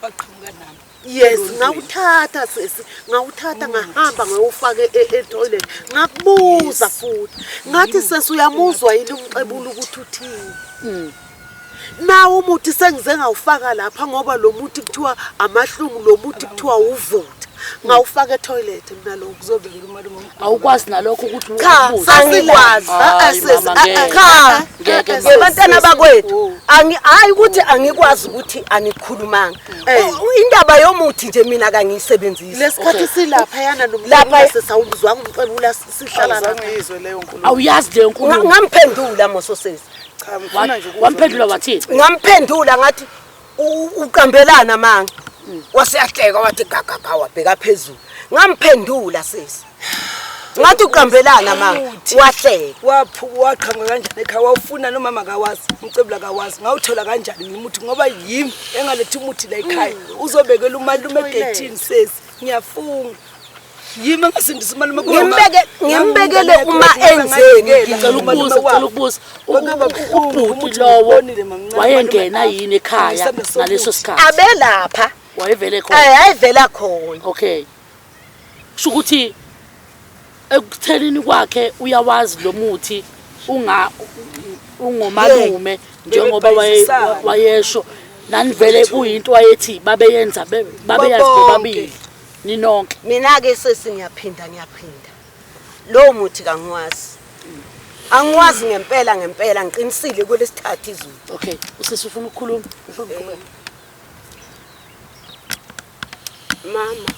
Baqhamuka nami. Yes, ngawuthatha sesi, ngawuthatha ngahamba ngawufaka e-toilet. Ngakubuza futhi. Ngathi sesi uyamuzwa yini umxebula ukuthi uthini? Nawo umuthi sengize ngawufaka lapha ngoba lo muthi kuthiwa amahlungu lo muthi kuthiwa uvutha. Ngawufaka e-toilet mina lo. Kuzobekela umalume omkhulu. Awukwazi nalokho ukuthi Cha, ubuze. angikwazi. Hayi, Ah, sesi, mama, ah, ngeke. Cha, Ngeke, mama. yebantwana bakwethu angi hayi ukuthi angikwazi ukuthi anikhulumanga. Indaba yomuthi nje mina kangiyisebenzisi. Lesikhathi silapha yana Lapha- nomxebula sesawumzwanga umxebula sihlala lapha. Awuzange uyizwe leyo nkulumo. Awuyazi leyo nkulumo. Ngamphendula mososesi. Cha ngifuna nje ukuzwa Wamphendula wathini? Ngamphendula ngathi uqambelana manga. Waseyahleka wathi gagaga wabheka phezulu. Ngamphendula sesi. Ngathi uqambelana mama. Wahleka. Waphu waqhamuka kanjani ekhaya wawufuna nomama akawazi umcebula akawazi ngawuthola kanjani mina umuthi ngoba yimi engaletha umuthi la ekhaya uzobekela umalume egethini sesi ngiyafunga yimi engasindisa umalume Ngimbekele uma enzeni. Ngicela ukubuza, ngicela ukubuza. Ubhuti lowo wayengena yini ekhaya ngaleso sikhathi? Abelapha. Wayevele khona. Eh ayivela khona. Okay. Kusho ukuthi ekuthenini kwakhe uyawazi lo muthi unga ungomalume njengoba wayesho nanivele kuyinto wayethi babeyenza babeyazi bobabili ninonke. Mina ke sesi ngiyaphinda ngiyaphinda. Lowo muthi kangiwazi. Angiwazi ngempela ngempela ngiqinisile kwelesithathu izulu. Okay, usisi ufuna ukukhuluma? Ufuna ukukhuluma. Mama,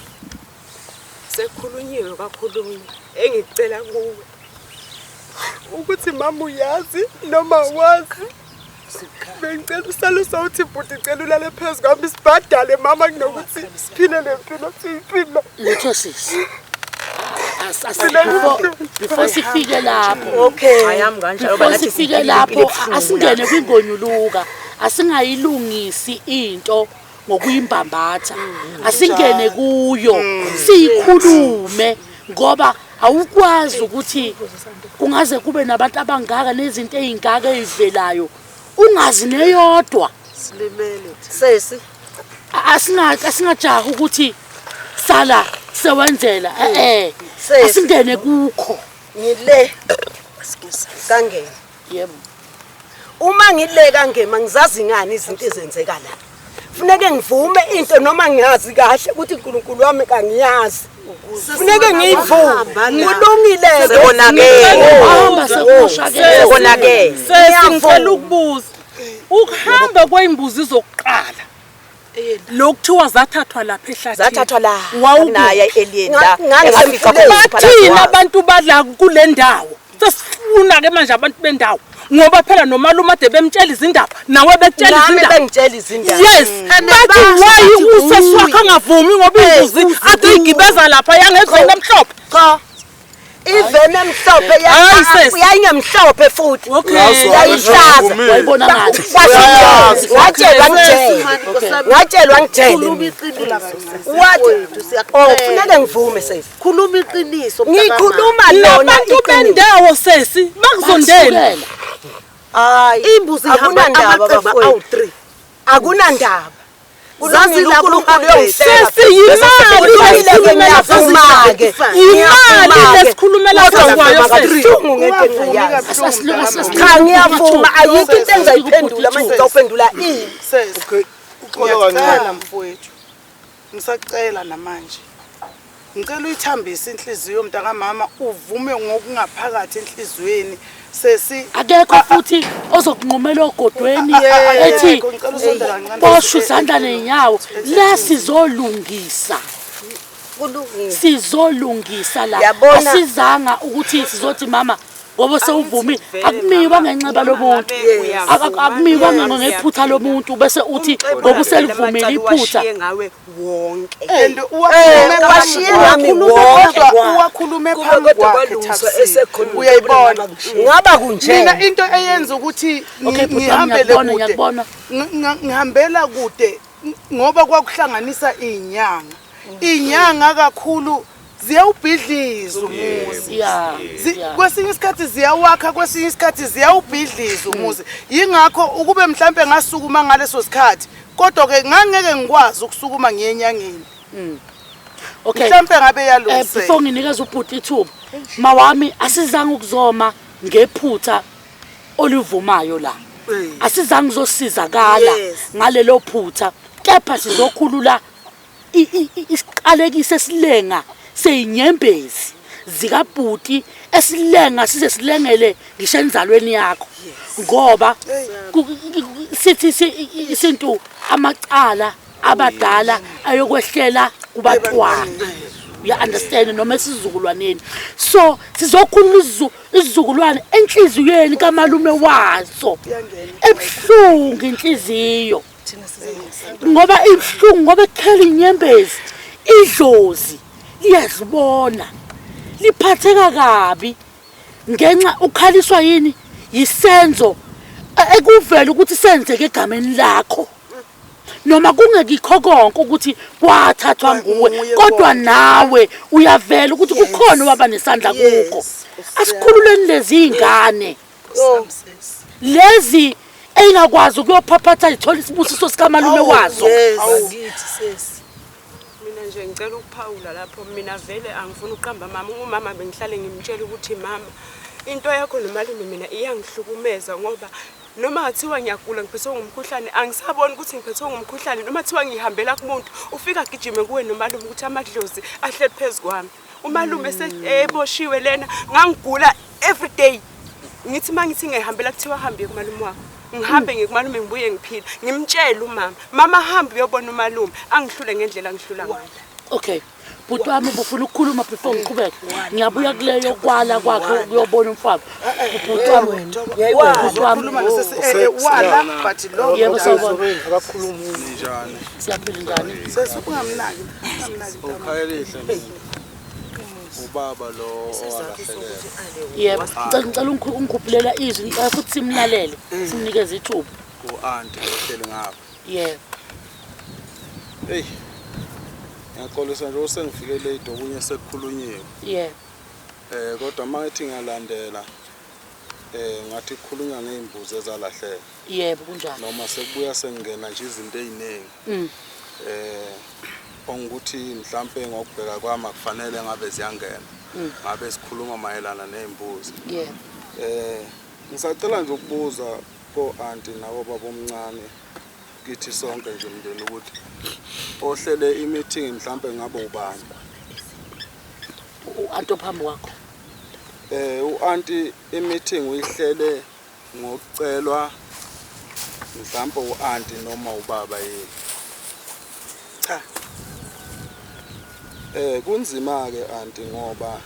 sekukhulunyiwe kwakhulunywa engikucela kuwe ukuthi mama uyazi noma awazi bengicela usale sawuthi bhuti cela ulale phezu kwami sibhadale mama kunokuthi siphile le mpilo siyiphila. Lutho sisi. Before sifike lapho. Okay. Ayami kanjalo Before sifike lapho asingene kwingonyuluka asingayilungisi into ngokuyimbambatha asingene kuyo siyikhulume ngoba awukwazi ukuthi kungaze kube nabantu abangaka nezinto ey'ngaka ey'velayo ungazi neyodwa. Silimele. Sesi Asingajahi ukuthi sala sewenzela eh Sesi. asingene kukho. Ngile kangema. Yebo. Uma ngile kangema ngizazi ngani izinto ezenzeka la. Funeke ngivume into noma ngiyazi kahle ukuthi uNkulunkulu wami kangiyazi. Funeke ngiyivume. Kulungile. Sekonakele. Hamba sekumoshakele. Sekonakele. Sesi ngicela ukubuza. Ukuhamba kwey'mbuzi zokuqala lokuthiwa zathathwa lapha ehlathini. Zathathwa la. Wawukuphi? Naye alien la. Ngangisemfuleni. Bathini abantu bala kule ndawo? Sesifuna ke manje abantu bendawo ngoba phela nomalume ade bemtshela izindaba nawe bekutshela Nami izindaba. bengitshela izindaba. Yes, bathi why usesi wakho angavumi ngoba imbuzi ade igibeza lapha yangeveni emhlophe. Cha. Iveni emhlophe Hayi, sesi. yayingemhlophe futhi. Okay. Yayihlaza. Wayibona ngathi. Watshelwa ngitshele. Ngatshelwa ngitshele. Khuluma iqiniso. Wathi oh funeke ngivume sesi. Khuluma iqiniso. mntakama. Ngikhuluma lona Nabantu iqiniso. bendawo sesi bakuzondela. Basukela. Hayi. Imbuzi ihamba akunandaba amaceba bafowethu. awu-3. Akunandaba. Zazi Kulungile lapho uNkulunkulu uhambe. uyongihlenga. Sesi yimali lesikhulumela Ngiyavuma-ke. Yimali lesikhulumela phezu kwayo sesi. Buhlungu ngento engingayazi. Cha ngiyavuma ayikho into engizayiphendula manje ngizawuphendula ini. Sesi. Okay, uxolo kancane. Ngiyacela mfowethu. Ngisacela namanje. Ngicela uyithambise inhliziyo mntakamama uvume ngokungaphakathi enhliziyweni. Sesi Akekho futhi ozokunqumela ogodweni Yeah, ethi ngicela usondele kancane. boshwa izandla ney'nyawo la sizolungisa. Kulungile. Sizolungisa la. Yabona- Asizanga ukuthi sizothi mama ngoba sewuvumile akumiwa ngenxeba lomuntu. Akumiwa ngephutha lomuntu bese uthi ngoba uselivumile iphutha. Washiye ngawe wonke. And uwakhulume washiye phambi ngami kodwa wonke. uwakhulume Kube phambi kodwa kwakhe kwalungiswa Thabisile. esekhona Uyayibona. Ngaba kunje. Mina into eyenza ukuthi Okay, bhuti wami, ngihambele ngiyakubona, kude. ngiyakubona. Ngihambela kude ngoba kwakuhlanganisa izinyanga. Izinyanga kakhulu ziyawubhidliza umuzi. Yeah. Kwesinye isikhathi ziyawakha kwesinye isikhathi ziyawubhidliza umuzi. Yingakho ukube mhlambe ngasukuma ngaleso sikhathi kodwa ke ngangeke ngikwazi ukusukuma ngiye enyangeni. Okay. Mhlambe ngabe yalungiseka. Before nginikeza ubhuti ithuba, mawami asizange ukuzoma ngephutha olivumayo la. Asizange uzosizakala ngalelo phutha kepha sizokhulula isiqalekiso esilenga seyinyembezi zikabhuti esilenga size silengele ngisho enzalweni yakho ngoba sithi isintu amacala abadala ayokwehlela kubatwana. You understand noma esizukulwaneni. So sizokhulula isizukulwane enhliziyweni kamalume waso. Ebuhlungu inhliziyo. Ngoba ibuhlungu ngoba kukhela inyembezi idlozi liyazibona. Liphatheka kabi ngenxa ukhaliswa yini yisenzo ekuvela ukuthi senzeke egameni lakho. Noma kungekikho konke ukuthi kwathathwa nguwe kodwa nawe uyavela ukuthi kukhona owaba nesandla kukho. Asikhululeni lezi ingane. Lezi eyingakwazi ukuyophaphatha ithola isibusiso sikamalume wazo. Bakithi sesi. Mina nje ngicela ukuphawula lapho mina vele angifuni ukuqamba mama umama bengihlale ngimtshela ukuthi mama into yakho nomalume mina iyangihlukumeza ngoba noma ngathiwa ngiyagula ngiphethwe ngumkhuhlane angisaboni ukuthi ngiphethwe ngumkhuhlane noma thiwa ngihambela kumuntu ufika agijime kuwe nomalume ukuthi amadlozi ahleli phezu kwami umalume eboshiwe lena ngangigula every day ngithi uma ngithi ngihambela kuthiwa hambe kumalume wakho ngihambe ngikumalume ngibuye ngiphile ngimtshele umama mama hambe uyobona umalume angihlule ngendlela angihlula ngayo. Okay bhuti wami ubufuna ukukhuluma before ngiqhubeke ngiyabuya kuleyo kwala kwakhe ukuyobona umfana bhuti wami bhuti wami wala but lo yebo sawubona Akakhulumi. Ninjani? Siyaphila njani? Sesi ungamnaki ungamnaki. Ukhayelihle ubaba lo owalahlekelwa. Yebo, ngicela ngicela ungikhuphulela izwi ngicela futhi simlalele simnikeze ithuba. U-anti ohleli ngapha. Yebo. Hey. Ngiyaxolisa nje usengifike late okunye sekukhulunyiwe. Yebo. Kodwa mangithi ngiyalandela ngathi kukhulunywa ngeimbuzi ezalahleka. Yebo kunjalo. Noma sekubuya sengena nje izinto eziningi. Ongukuthi mhlambe ngokubheka kwami akufanele ngabe ziyangena. Ngabe sikhuluma mayelana nezimbuzi. Yebo. Ngisacela nje ukubuza ko auntie nabo baba omncane kithi sonke nje umndeni ukuthi ohlele i-meeting mhlambe ngabe ubani? U-auntie ophambi kwakho. U-auntie i-meeting uyihlele ngokucelwa mhlambe u-auntie noma ubaba yini? Cha. Kunzima ke auntie ngoba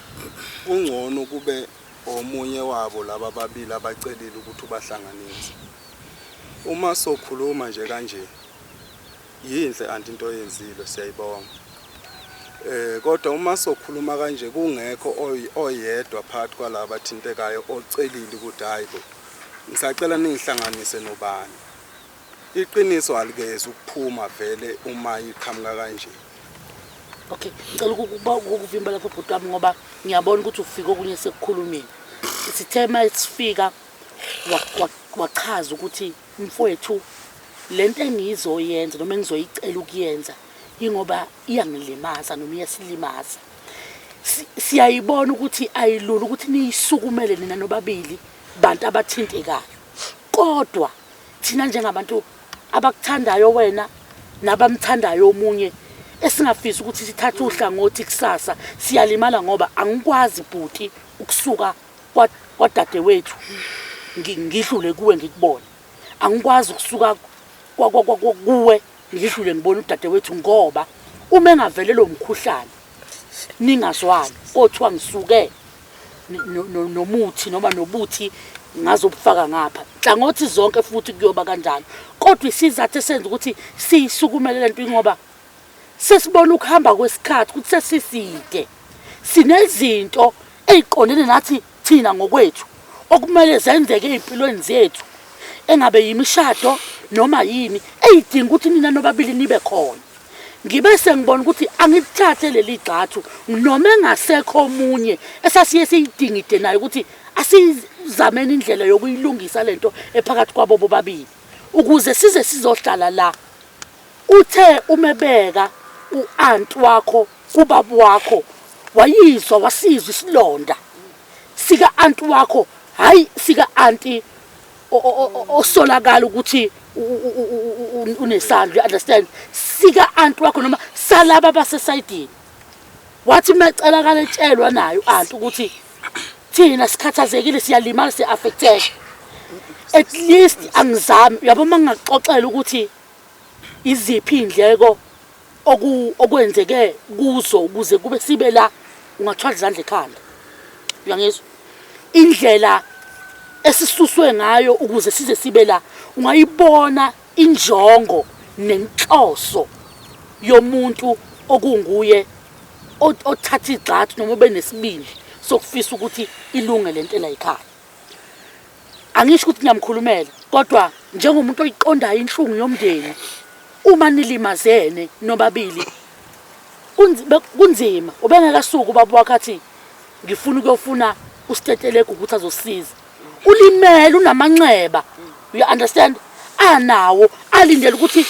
kungcono kube omunye wabo laba ababili abacelile ukuthi ubahlanganise. Uma sokhuluma nje kanje yinhle auntie into oyenzile siyayibonga. Kodwa uma sokhuluma kanje kungekho oyedwa phakathi kwalaba athintekayo ocelile ukuthi hayibo ngisacela ningihlanganise nobani. Iqiniso alikezi ukuphuma vele uma iqhamuka kanje. Okay, ngicela ukuvimba lapho bhuti wami ngoba ngiyabona ukuthi ufika okunye sekukhulumile. Sithe masifika wachaza ukuthi mfowethu lento engizoyenza noma engizoyicela ukuyenza ingoba iyangilimaza noma iyasilimaza. Siyayibona ukuthi ayilula ukuthi niyisukumele nina nobabili bantu abathintekayo. Kodwa thina njengabantu abakuthandayo wena nabamthandayo omunye esingafisi ukuthi sithathe uhlangothi kusasa siyalimala ngoba angikwazi bhuti ukusuka kwadadewethu ngidlule kuwe ngikubone. Angikwazi ukusuka kuwe ngidlule ngibone udadewethu ngoba uma engavelelwa umkhuhlane ningazwani kothiwa ngisuke nomuthi noma nobuthi ngazobufaka ngapha nhlangothi zonke futhi kuyoba kanjalo. Kodwa isizathu esenza ukuthi siyisukumele lento ngoba sesibona ukuhamba kwesikhathi ukuthi sesiside sinezinto eziqondene nathi thina ngokwethu okumele zenzeke ezimpilweni zethu engabe yimishado noma yini eyidinga ukuthi nina nobabili nibe khona. Ngibe sengibona ukuthi angithathe leli gxathu noma engasekho omunye esasiye siyidingide naye ukuthi asizameni indlela yokuyilungisa lento ephakathi kwabo bobabili ukuze size sizohlala la. Uthe umebeka u-aunt wakho kubaba wakho wayizwa wasizwa isilonda sika aunt wakho, hayi sika auntie osolakala ukuthi unesandla, you understand, sika aunt wakho noma salaba basesayidini. Wathi mecela kaletshelwa nayo aunt ukuthi thina sikhathazekile siyalimala siya-affecteka, at least angizami uyabo uma ngingaxoxela ukuthi iziphi iy'ndleko okwenzeke kuzo ukuze kube sibe la, ungathwala izandla ekhanda. Uyangizwa? Indlela esisuswe ngayo ukuze size sibe la, ungayibona injongo nenhloso yomuntu okunguye othatha igxathu noma ube nesibindi sokufisa ukuthi ilunge lento elayikhaya. Angisho ukuthi ngiyamkhulumela, kodwa njengomuntu oyiqondayo inhlungu yomndeni, uma nilimazene nobabili kunzima. Ubengeke asuke ubaba wakhe athi ngifuna ukuyofuna uStetelegu ukuthi azosiza. Ulimele, unamanxeba, you understand, anawo alindele ukuthi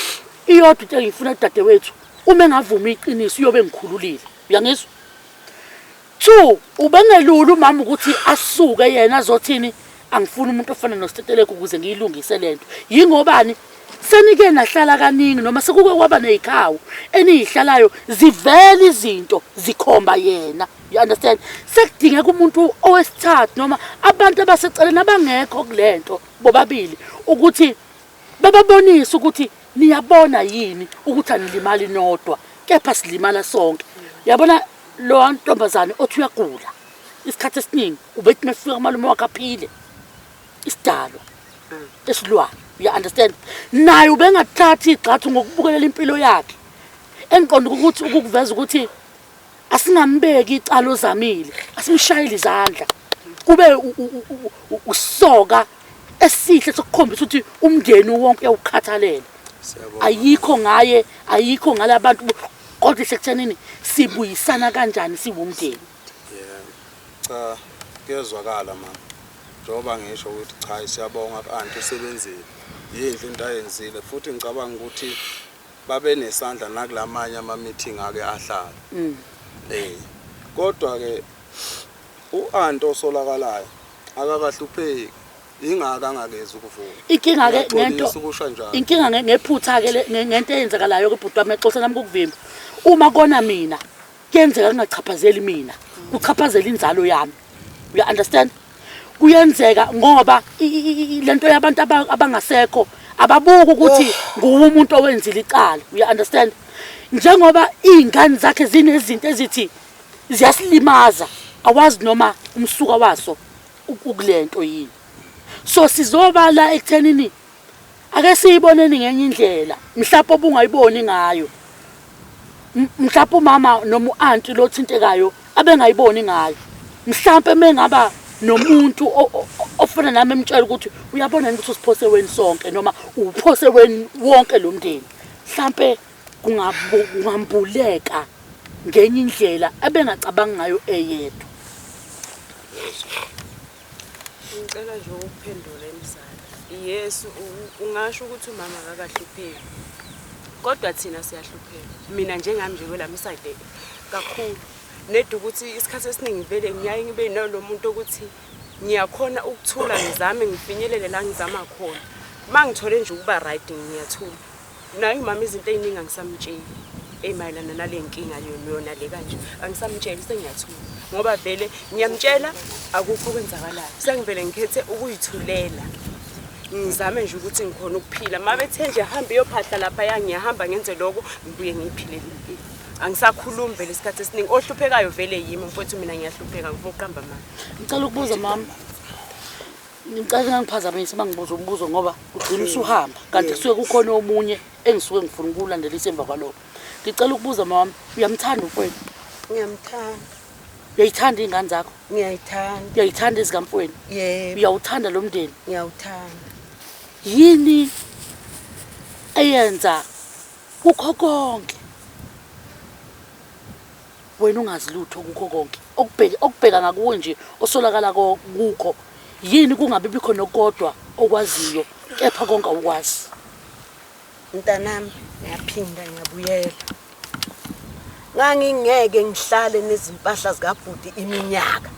iyodwa into engiyifuna kudadewethu, uma engavuma iqiniso uyobe ngikhululile. Uyangizwa? Two, ubengelula umama ukuthi asuke yena azothini angifuni umuntu ofana noStetelegu ukuze ngiyilungise lento. Yingobani senike nahlala kaningi noma sekuke kwaba nezikhawu eniyihlalayo, zivela izinto zikhomba yena, you understand? Sekudingeka umuntu owesithathu noma abantu abaseceleni abangekho kulento bobabili ukuthi bababonise ukuthi niyabona yini ukuthi anilimali nodwa, kepha silimala sonke. Yabona lo ntombazane othi uyagula isikhathi esiningi ubethi mefika umalume wakhe aphile isidalwa esilwane, you understand? Naye ubengathathi igxathu ngokubukelela impilo yakhe. Engiqonda ukuthi ukukuveza ukuthi asingambeki icala ozamile, asimshayele izandla, kube usoka esihle sokukhombisa ukuthi umndeni wonke uyawukhathalela. Ayikho ngaye, ayikho ngalabantu, kodwa isekuthenini sibuyisana kanjani siwumndeni. Yebo, cha kuyezwakala mama, njengoba ngisho ukuthi cha siyabonga ku-anti usebenzile, yinhle into ayenzile, futhi ngicabanga ukuthi babenesandla nakulamanye ama-meeting ake ahlala. Kodwa-ke u-anti osolakalayo akakahlupheki, ingaka angakezi ukuvuma. Inkinga-ke ngento Ngiyaxolisa ukusho njalo. Inkinga ngephutha-ke ngento eyenzakalayo ke bhuti wami, exoxa nami kokuvimba. Uma kona mina kuyenzeka kungachaphazeli mina, kuchaphazela inzalo yami, you understand? Kuyenzeka ngoba lento yabantu abangasekho ababuki ukuthi nguwe umuntu owenzile icala, you understand? Njengoba iy'ngane zakhe zinezinto ezithi ziyasilimaza, awazi noma umsuka waso ukulento yini. So sizobala ekuthenini ake siyiboneni ngenye indlela mhlawumbe obungayiboni ngayo, mhlawumbe umama noma u-anti lo thintekayo abengayiboni ngayo. Mhlawumbe mengaba nomuntu ofana nami emtshela ukuthi uyabona yini ukuthi usiphose weni sonke noma uphose weni wonke lo mndeni, mhlawumbe kungambuleka ngenye indlela abengacabanga ngayo eyedwa. Ngicela nje ukuphendula emzala. Yes, ungasho ukuthi umama akakahlupheki, kodwa thina siyahlupheka. Mina njengami nje kwelami side kakhulu neda ukuthi isikhathi esiningi vele ngiyaye ngibe nalo muntu ukuthi ngiyakhona ukuthula, ngizame ngifinyelele la ngizama khona. Uma ngithole nje ukuba right ngiyathula. Naye umama izinto ey'ningi angisamtsheli ey'mayelana nale nkinga yona le kanje, angisamtsheli, sengiyathula ngoba vele ngiyamtshela akukho okwenzakalayo. Sengivele ngikhethe ukuyithulela, ngizame nje ukuthi ngikhona ukuphila. Uma bethe nje hambe iyophahla laphaya, ngiyahamba ngenze lokho, ngibuye ngiyiphilele impilo. Angisakhulumi vele isikhathi esiningi. Ohluphekayo vele yimi mfowethu, mina ngiyahlupheka, ngifuna ukuqamba mama. Ngicela ukubuza mama, ngicela ngangiphazamisa uma ngibuza umbuzo ngoba ugcina usuhamba kanti kusuke kukhona omunye engisuke ngifuna ukuwulandelisa emva kwalokho. Ngicela ukubuza mama, uyamthanda umfowenu? Ngiyamthanda. Uyayithanda iy'ngane zakho? Ngiyayithanda. Uyayithanda ezikamfowenu? Yebo. Uyawuthanda lo mndeni? Ngiyawuthanda. Yini eyenza kukho konke wena ungazi lutho kukho konke okubheka ngakuwe nje osolakala kukho yini kungabi bikho nokodwa okwaziyo kepha konke awukwazi? Mntanami, ngiyaphinda ngiyabuyela. Ngangingeke ngihlale nezimpahla zikabhuti iminyaka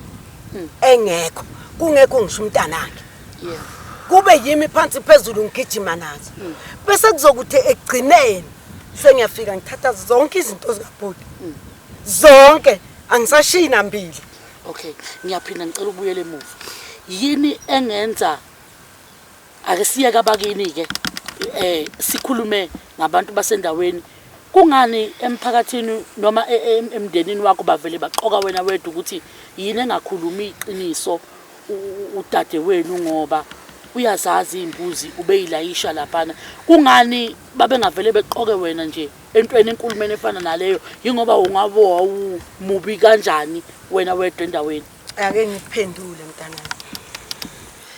engekho, kungekho ngisho umntanakhe. Kube yimi phansi phezulu ngigijima nazo. Bese kuzokuthi ekugcineni sengiyafika ngithatha zonke izinto zikabhuti. Zonke, angisashiyi nambili. Okay, ngiyaphinda ngicela ubuyele emuva. Yini engenza ake siyeke abakini ke sikhulume ngabantu basendaweni? Kungani emphakathini noma emndenini wakho bavele baqoka wena wedwa ukuthi yini engakhulumi iqiniso udadewenu, ngoba Uyazazi iy'mbuzi ubeyilayisha laphana. Kungani babengavele beqoke wena nje entweni enkulumeni efana naleyo? Yingoba ungabe wawumubi kanjani wena wedwa endaweni? Ake ngikuphendule mntanami.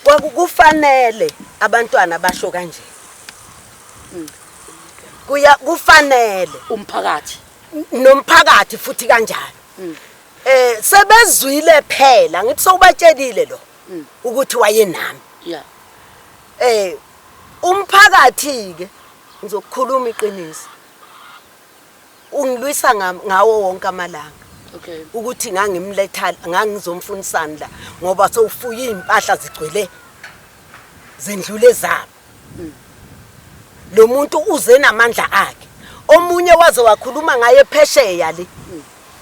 Kwakufanele abantwana basho kanje. Kuya kufanele umphakathi nomphakathi futhi kanjalo. Sebezwile phela ngithi sowubatshelile lo ukuthi wayenami. Yeah. Umphakathi ke ngizokukhuluma iqiniso. Ungilwisa ngawo wonke amalanga. Okay. Ukuthi ngangimletha ngangizomfunisana la ngoba sewufuya impahla zigcwele zendlule zabo. Lo muntu uze namandla akhe. Omunye waze wakhuluma ngaye phesheya le.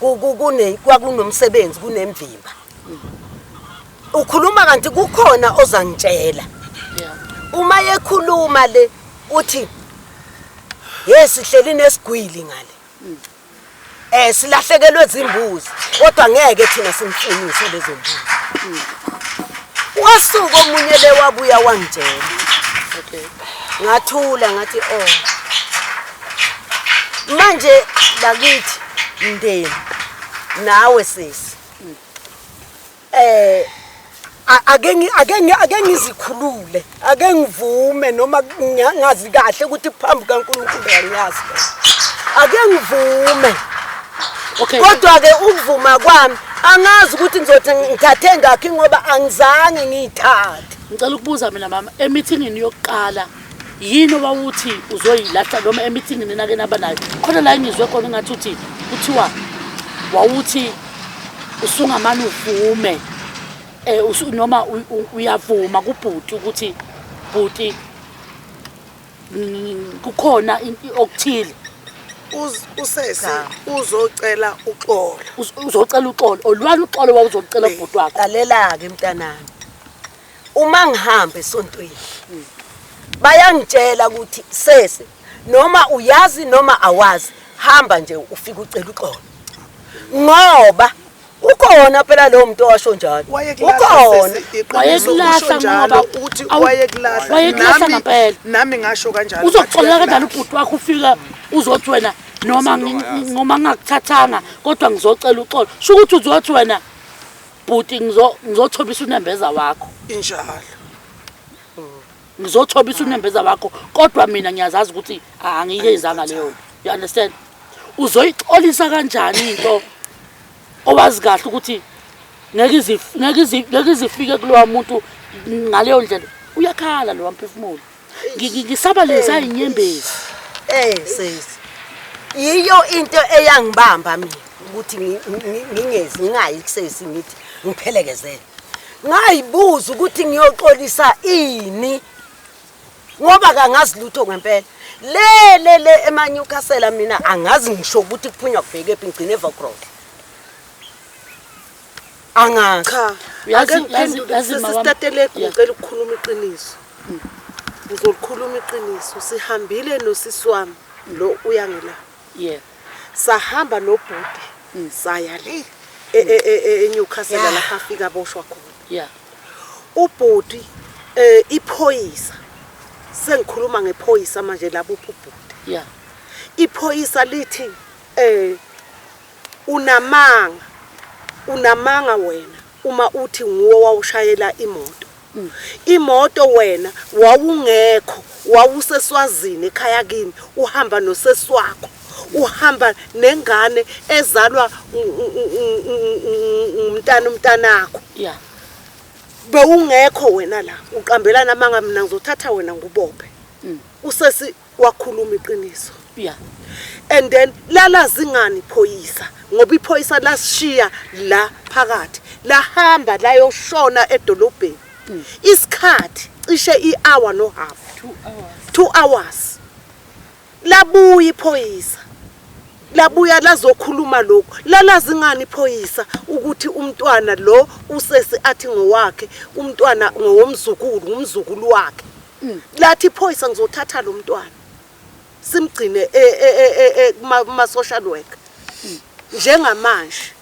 Kune kwakunomsebenzi kunemvimba. Ukhuluma kanti kukhona ozangitshela. Uma yekhuluma le uthi yesihleli nesigwili ngale. Silahlekelwe izimbuzi kodwa ngeke thina simfunise lezo mbuzi. Wasuka omunye le wabuya wangitshela. Okay. Ngathula ngathi oh. Manje lakithi mndeni nawe sisi. Ake ngizikhulule, ake ngivume noma ngazi kahle ukuthi phambi kaNkulunkulu angiyazi. Ake ngivume. Okay. Kodwa ke ukuvuma kwami angazi ukuthi ngizothi ngithathe ngakhi ngoba angizange ngiyithathe. Ngicela ukubuza mina mama, emithingini yokuqala yini owawuthi uzoyilahla noma emithingini nake naba nayo? Khona la engizwe khona engathi uthi kuthiwa wawuthi usungamane uvume noma uyavuma kubhuti ukuthi bhuti kukhona okuthile. Usesi uzocela uxolo. Uzocela uxolo. Olwani uxolo wawuzocela ubhuti wakho. Lalela ke mntanami. Uma ngihamba esontweni bayangitshela ukuthi sesi noma uyazi noma awazi hamba nje ufike ucela uxolo. Ngoba ukhona phela lo muntu owasho njalo. Ukhona. Wayekulahla ngoba uthi wayekulahla. Wayekulahla ngempela. Nami ngasho kanjalo. Uzoxolela kanjani ubhuti wakho ufika uzothi wena noma noma ngingakuthathanga kodwa ngizocela uxolo. Sho ukuthi uzothi wena bhuti ngizothobisa unembeza wakho. Injalo. Ngizothobisa unembeza wakho kodwa mina ngiyazazi ukuthi angiyenzanga leyo. You understand? Uzoyixolisa kanjani into owazi kahle ukuthi ngeke izifike kulowa muntu ngaleyo ndlela? Uyakhala lo mphefumulo. Ngisaba leza inyembezi. Sisi. Yiyo into eyangibamba mina ukuthi ngingezi ngingayi kusesi ngithi ngiphelekezele. Ngayibuza ukuthi ngiyoxolisa ini ngoba kangazi lutho ngempela. Le le le emaNewcastle mina angazi ngisho ukuthi kuphunywa kubheke phi ngigcine eVauxhall. Angazi. Cha, ake ngiphendule sisitatelegu ngicela ukukhuluma iqiniso. Ngizolikhuluma iqiniso. Sihambile nosisi wami lo uyangela. Yeah. Sahamba nobhuti saya le eNewcastle lapha afika aboshwa khona. Yeah. Ubhuti iphoyisa. Sengikhuluma ngephoyisa manje labo ubhuti. Yeah. Iphoyisa lithi unamanga wena uma uthi nguwe wawushayela imoto. Imoto wena wawungekho, wawuseswazini ekhaya kini, uhamba noseswakho, uhamba nengane ezalwa umntana umntanakho. Yeah. Bewungekho wena la, uqambelana amanga, mina ngizothatha wena ngubophe. Usesi wakhuluma iqiniso. Yeah. And then lalazi ngani iphoyisa ngoba iphoyisa lasishiya la phakathi lahamba layoshona edolobheni. Isikhathi cishe i-hour no half. 2 hours. Labuya iphoyisa. Labuya lazokhuluma lokho. Lalazi ngani iphoyisa ukuthi umntwana lo usesi athi ngowakhe, umntwana ngowomzukulu, umzukulu wakhe. Lathi iphoyisa ngizothatha lo mntwana. Simgcine kuma social worker. Njengamanje.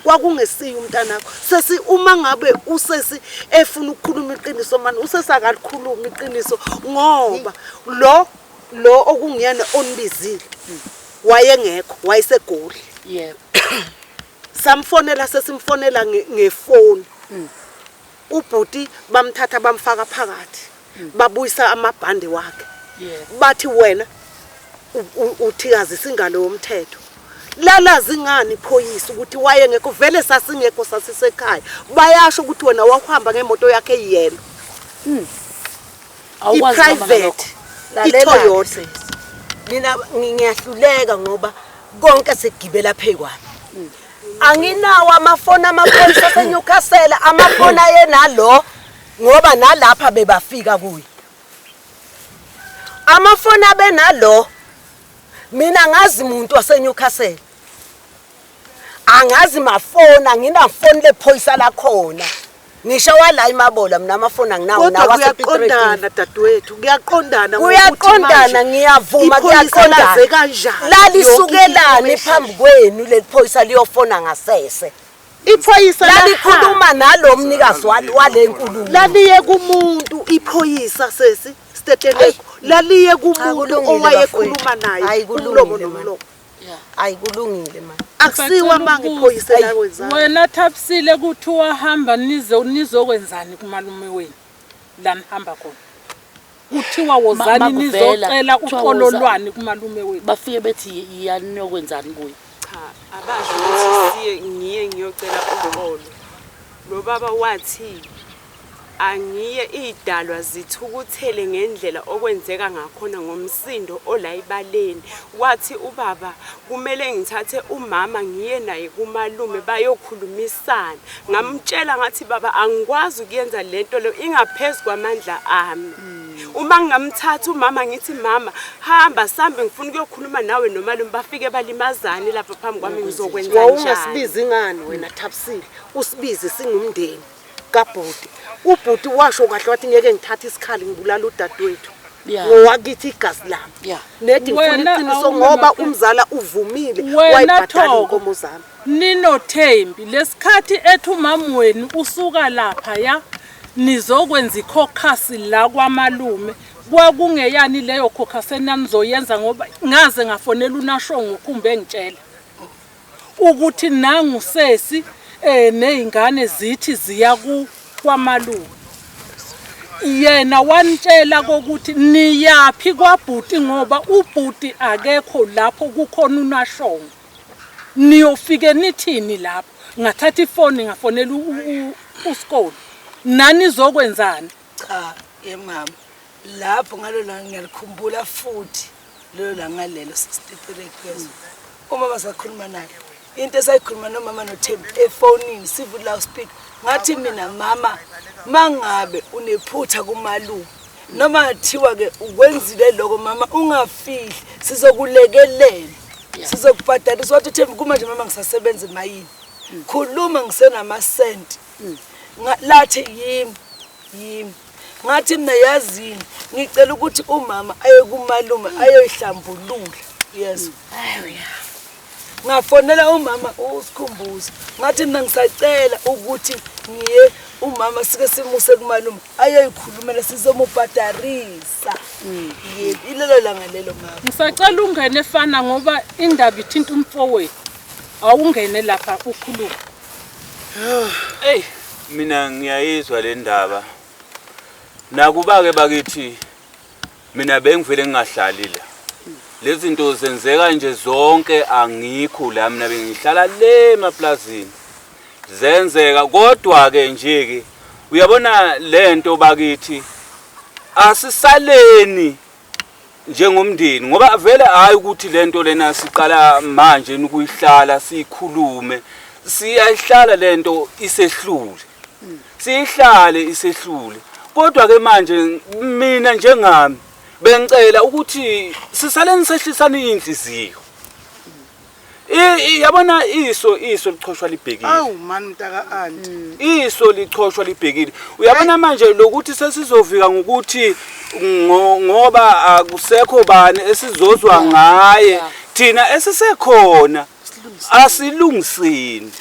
Kwakungesiye umntanakho. Sesi uma ngabe usesi efuna ukukhuluma iqiniso mani usesi akalikhulumi iqiniso ngoba lo lo okungiyena onibizile wayengekho wayeseGoli. Yebo. Samfonela sesimfonela ngefoni. Ubhuti bamthatha bamfaka phakathi babuyisa amabhande wakhe. Bathi wena uthikazisa ingalo yomthetho. Lalazi ngani iphoyisa ukuthi wayengekho vele sasingekho sasisekhaya. Bayasho ukuthi wena wawuhamba ngemoto yakhe eyiyelo. Awukwazi mama ngalokho. I-private i-Toyota. Sesi. Mina ngiyahluleka ngoba konke sekugibela phezu kwami. Anginawo amafoni amaphoyisa aseNewcastle, amafoni ayenalo ngoba nalapha bebafika kuye. Amafoni abenalo mina ngazi umuntu waseNewcastle. Angazi mafoni, anginafoni lephoyisa lakhona. Ngisho wala imabola mina amafoni anginawo Kodwa nawo asePiet Retief. kuyaqondana dadewethu, kuyaqondana ngokuthi Kuyaqondana manje ngiyavuma iphoyisa kuyaqondana. laze kanjani yonke Lalisukelani information? phambi kwenu leli phoyisa liyofona ngasese. Iphoyisa Lalikhuluma nalo mnikazi wale nkulumo. Laliye kumuntu iphoyisa sesi Steteleko. Laliye kumuntu kulungile owayekhuluma bafowethu. naye Hayi, umlomo kulungile man. nomlomo. Hayi kulungile man. Akusiwa manga iphoyisa lakwenzani. Wena Thabisile kuthiwa hamba nize nizokwenzani kumalume wenu la nihamba khona. Kuthiwa wozani Makuvela, nizocela kuthiwa uxolo woza- lwani kumalume wenu. Bafike bethi iyani niyokwenzani kuye. Cha, abasho ukuthi siye ngiye ngiyocela uxolo. Lo baba wathi angiye idalwa zithukuthele ngendlela okwenzeka ngakhona ngomsindo olayibaleni. Wathi ubaba kumele ngithathe umama ngiye naye kumalume bayokhulumisana. Ngamtshela ngathi baba angikwazi ukuyenza lento leyo ingaphezu kwamandla ami. Uma ngingamthatha umama ngithi mama hamba sambe ngifuna ukuyokhuluma nawe nomalume bafike balimazane lapha phambi kwami ngizokwenza njani. Wawungasibizi ngani wena Thabisile? Usibize singumndeni kabhuti. Ubhuti washo kahle wathi ngeke ngithathe isikhali ngibulala udadewethu. Yeah. Ngowakithi igazi lami. Yeah. Nedi ngifuna Wena iqiniso awuna ngoba mafethu. umzala uvumile Wena wayibhadala Thoko. inkomo zami. Ninothembi lesikhathi ethi umama wenu usuka lapha ya nizokwenza ikhokhasi la kwamalume kwakungeyani leyo khokhasi enanizoyenza ngoba ngaze ngafonela uNashongo ukhumbe engitshela ukuthi nangu sesi nezingane zithi ziya ku kwamalume. Yena wanitshela kokuthi niyaphi kwabhuti ngoba ubhuti akekho lapho kukhona uNashongo. Niyofike nithini lapho? Ngathatha ifoni ngafonela uSikolo. Nani izokwenzani? Cha yemama lapho ngalo langa ngiyalikhumbula futhi lelo langa lelo sisitetelekwezo. Umama sakhuluma naye into esayikhuluma nomama noThembi efonini sivu loudspeaker ngathi mina mama mangabe unephutha kumalume noma kuthiwa ke ukwenzile lokho mama ungafihli sizokulekelela sizokubhadalisa. Wathi uThembi kumanje mama ngisasebenza emayini khuluma ngisenamasenti. Lathi yimi yimi ngathi mina yazini ngicela ukuthi umama aye kumalume ayoyihlambulula. Yes. Ngafonela umama uSikhumbuzo ngathi mina ngisacela ukuthi ngiye umama sike simuse kumalume ayoyikhulumela sizomubhadarisa. Yebo ilelo langa lelo mama. Ngisacela ungene efana ngoba indaba ithinta umfowethu. Awungene lapha ukhulume. Hey, mina ngiyayizwa le ndaba. Nakuba ke bakithi mina bengivele ngingahlali la. Lezi zinto zenzeka nje zonke angikho la mina bengihlala le emaplazini. Zenzeka kodwa ke nje ke uyabona lento bakithi asisaleni njengomndeni ngoba vele hayi ukuthi lento lena siqala manje ukuyihlala sikhulume siyayihlala lento isehlule siyihlale isehlule kodwa ke manje mina njengami bengicela ukuthi sisaleni sehlisana inhliziyo. Yabona iso lichoshwa libhekile. Awu man mntaka anti. Iso lichoshwa libhekile. Uyabona manje lokuthi sesizovika ngokuthi ngoba akusekho bani esizozwa ngaye thina esisekhona asilungisini.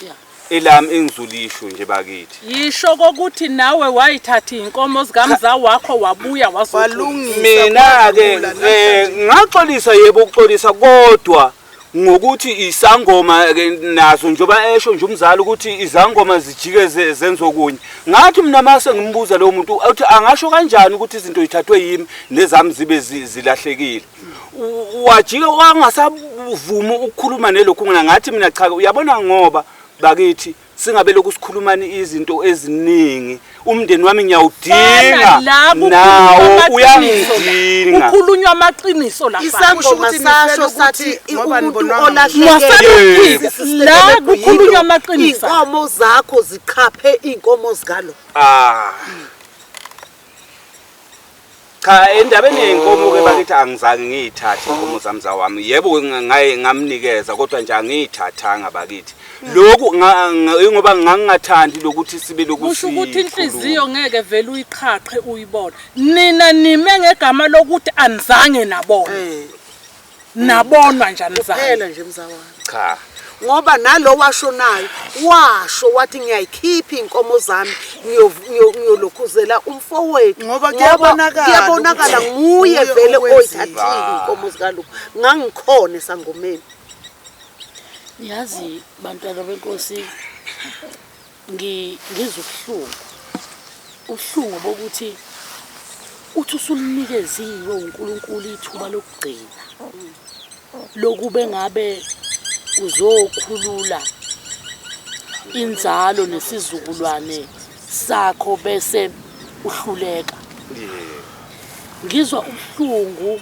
Elami engizolisho nje bakithi. Yisho kokuthi nawe wayithatha iy'nkomo zikamza wakho wabuya wazoxolisa. Mina-ke um ngaxolisa yebo ukuxolisa kodwa ngokuthi isangoma ke nazo njengoba esho nje umzali ukuthi izangoma zijike zenze okunye ngathi mina mase ngimbuza lowo muntu uthi angasho kanjani ukuthi izinto zithathwe yimi nezami zibe zilahlekile wajike wangasavumi ukukhuluma nelokhu ngina ngathi mina cha uyabona ngoba bakithi singabe lokhu sikhulumani izinto eziningi umndeni wami ngiyawudinga nawo uyangidinga kukhulunywa amaqiniso la Isangoma sasho sathi umuntu olahlekele la kukhulunywa amaqiniso inkomo zakho zichaphe inkomo zikalo ah Cha endabeni yey'nkomo ke bakithi angizange ngiyithathe inkomo zami zawami. Yebo ngaye ngamnikeza kodwa nje angiyithathanga bakithi. Lokhu ngoba ngangingathandi lokuthi sibe lokhu Kusho ukuthi inhliziyo ngeke vele uyiqhaqhe uyibone. Nina nime ngegama lokuthi anizange nabona. Nabonwa nje anizange. Kuphela nje mzawami. Cha. Ngoba nalo washonayo washo wathi ngiyayikhipha inkomo zami ngiyolokhuzela umfowethu ngoba kuyabonakala kuyabonakala nguye vele oyithathile inkomo zikaLuku ngangikhona esangomeni. Yazi bantwana benkosi ngizwa ubuhlungu ubuhlungu bokuthi uthi usulunikeziwe uNkulunkulu ithuba lokugcina lokube ngabe uzokhulula inzalo nesizukulwane sakho bese uhluleka. Ngizwa ubuhlungu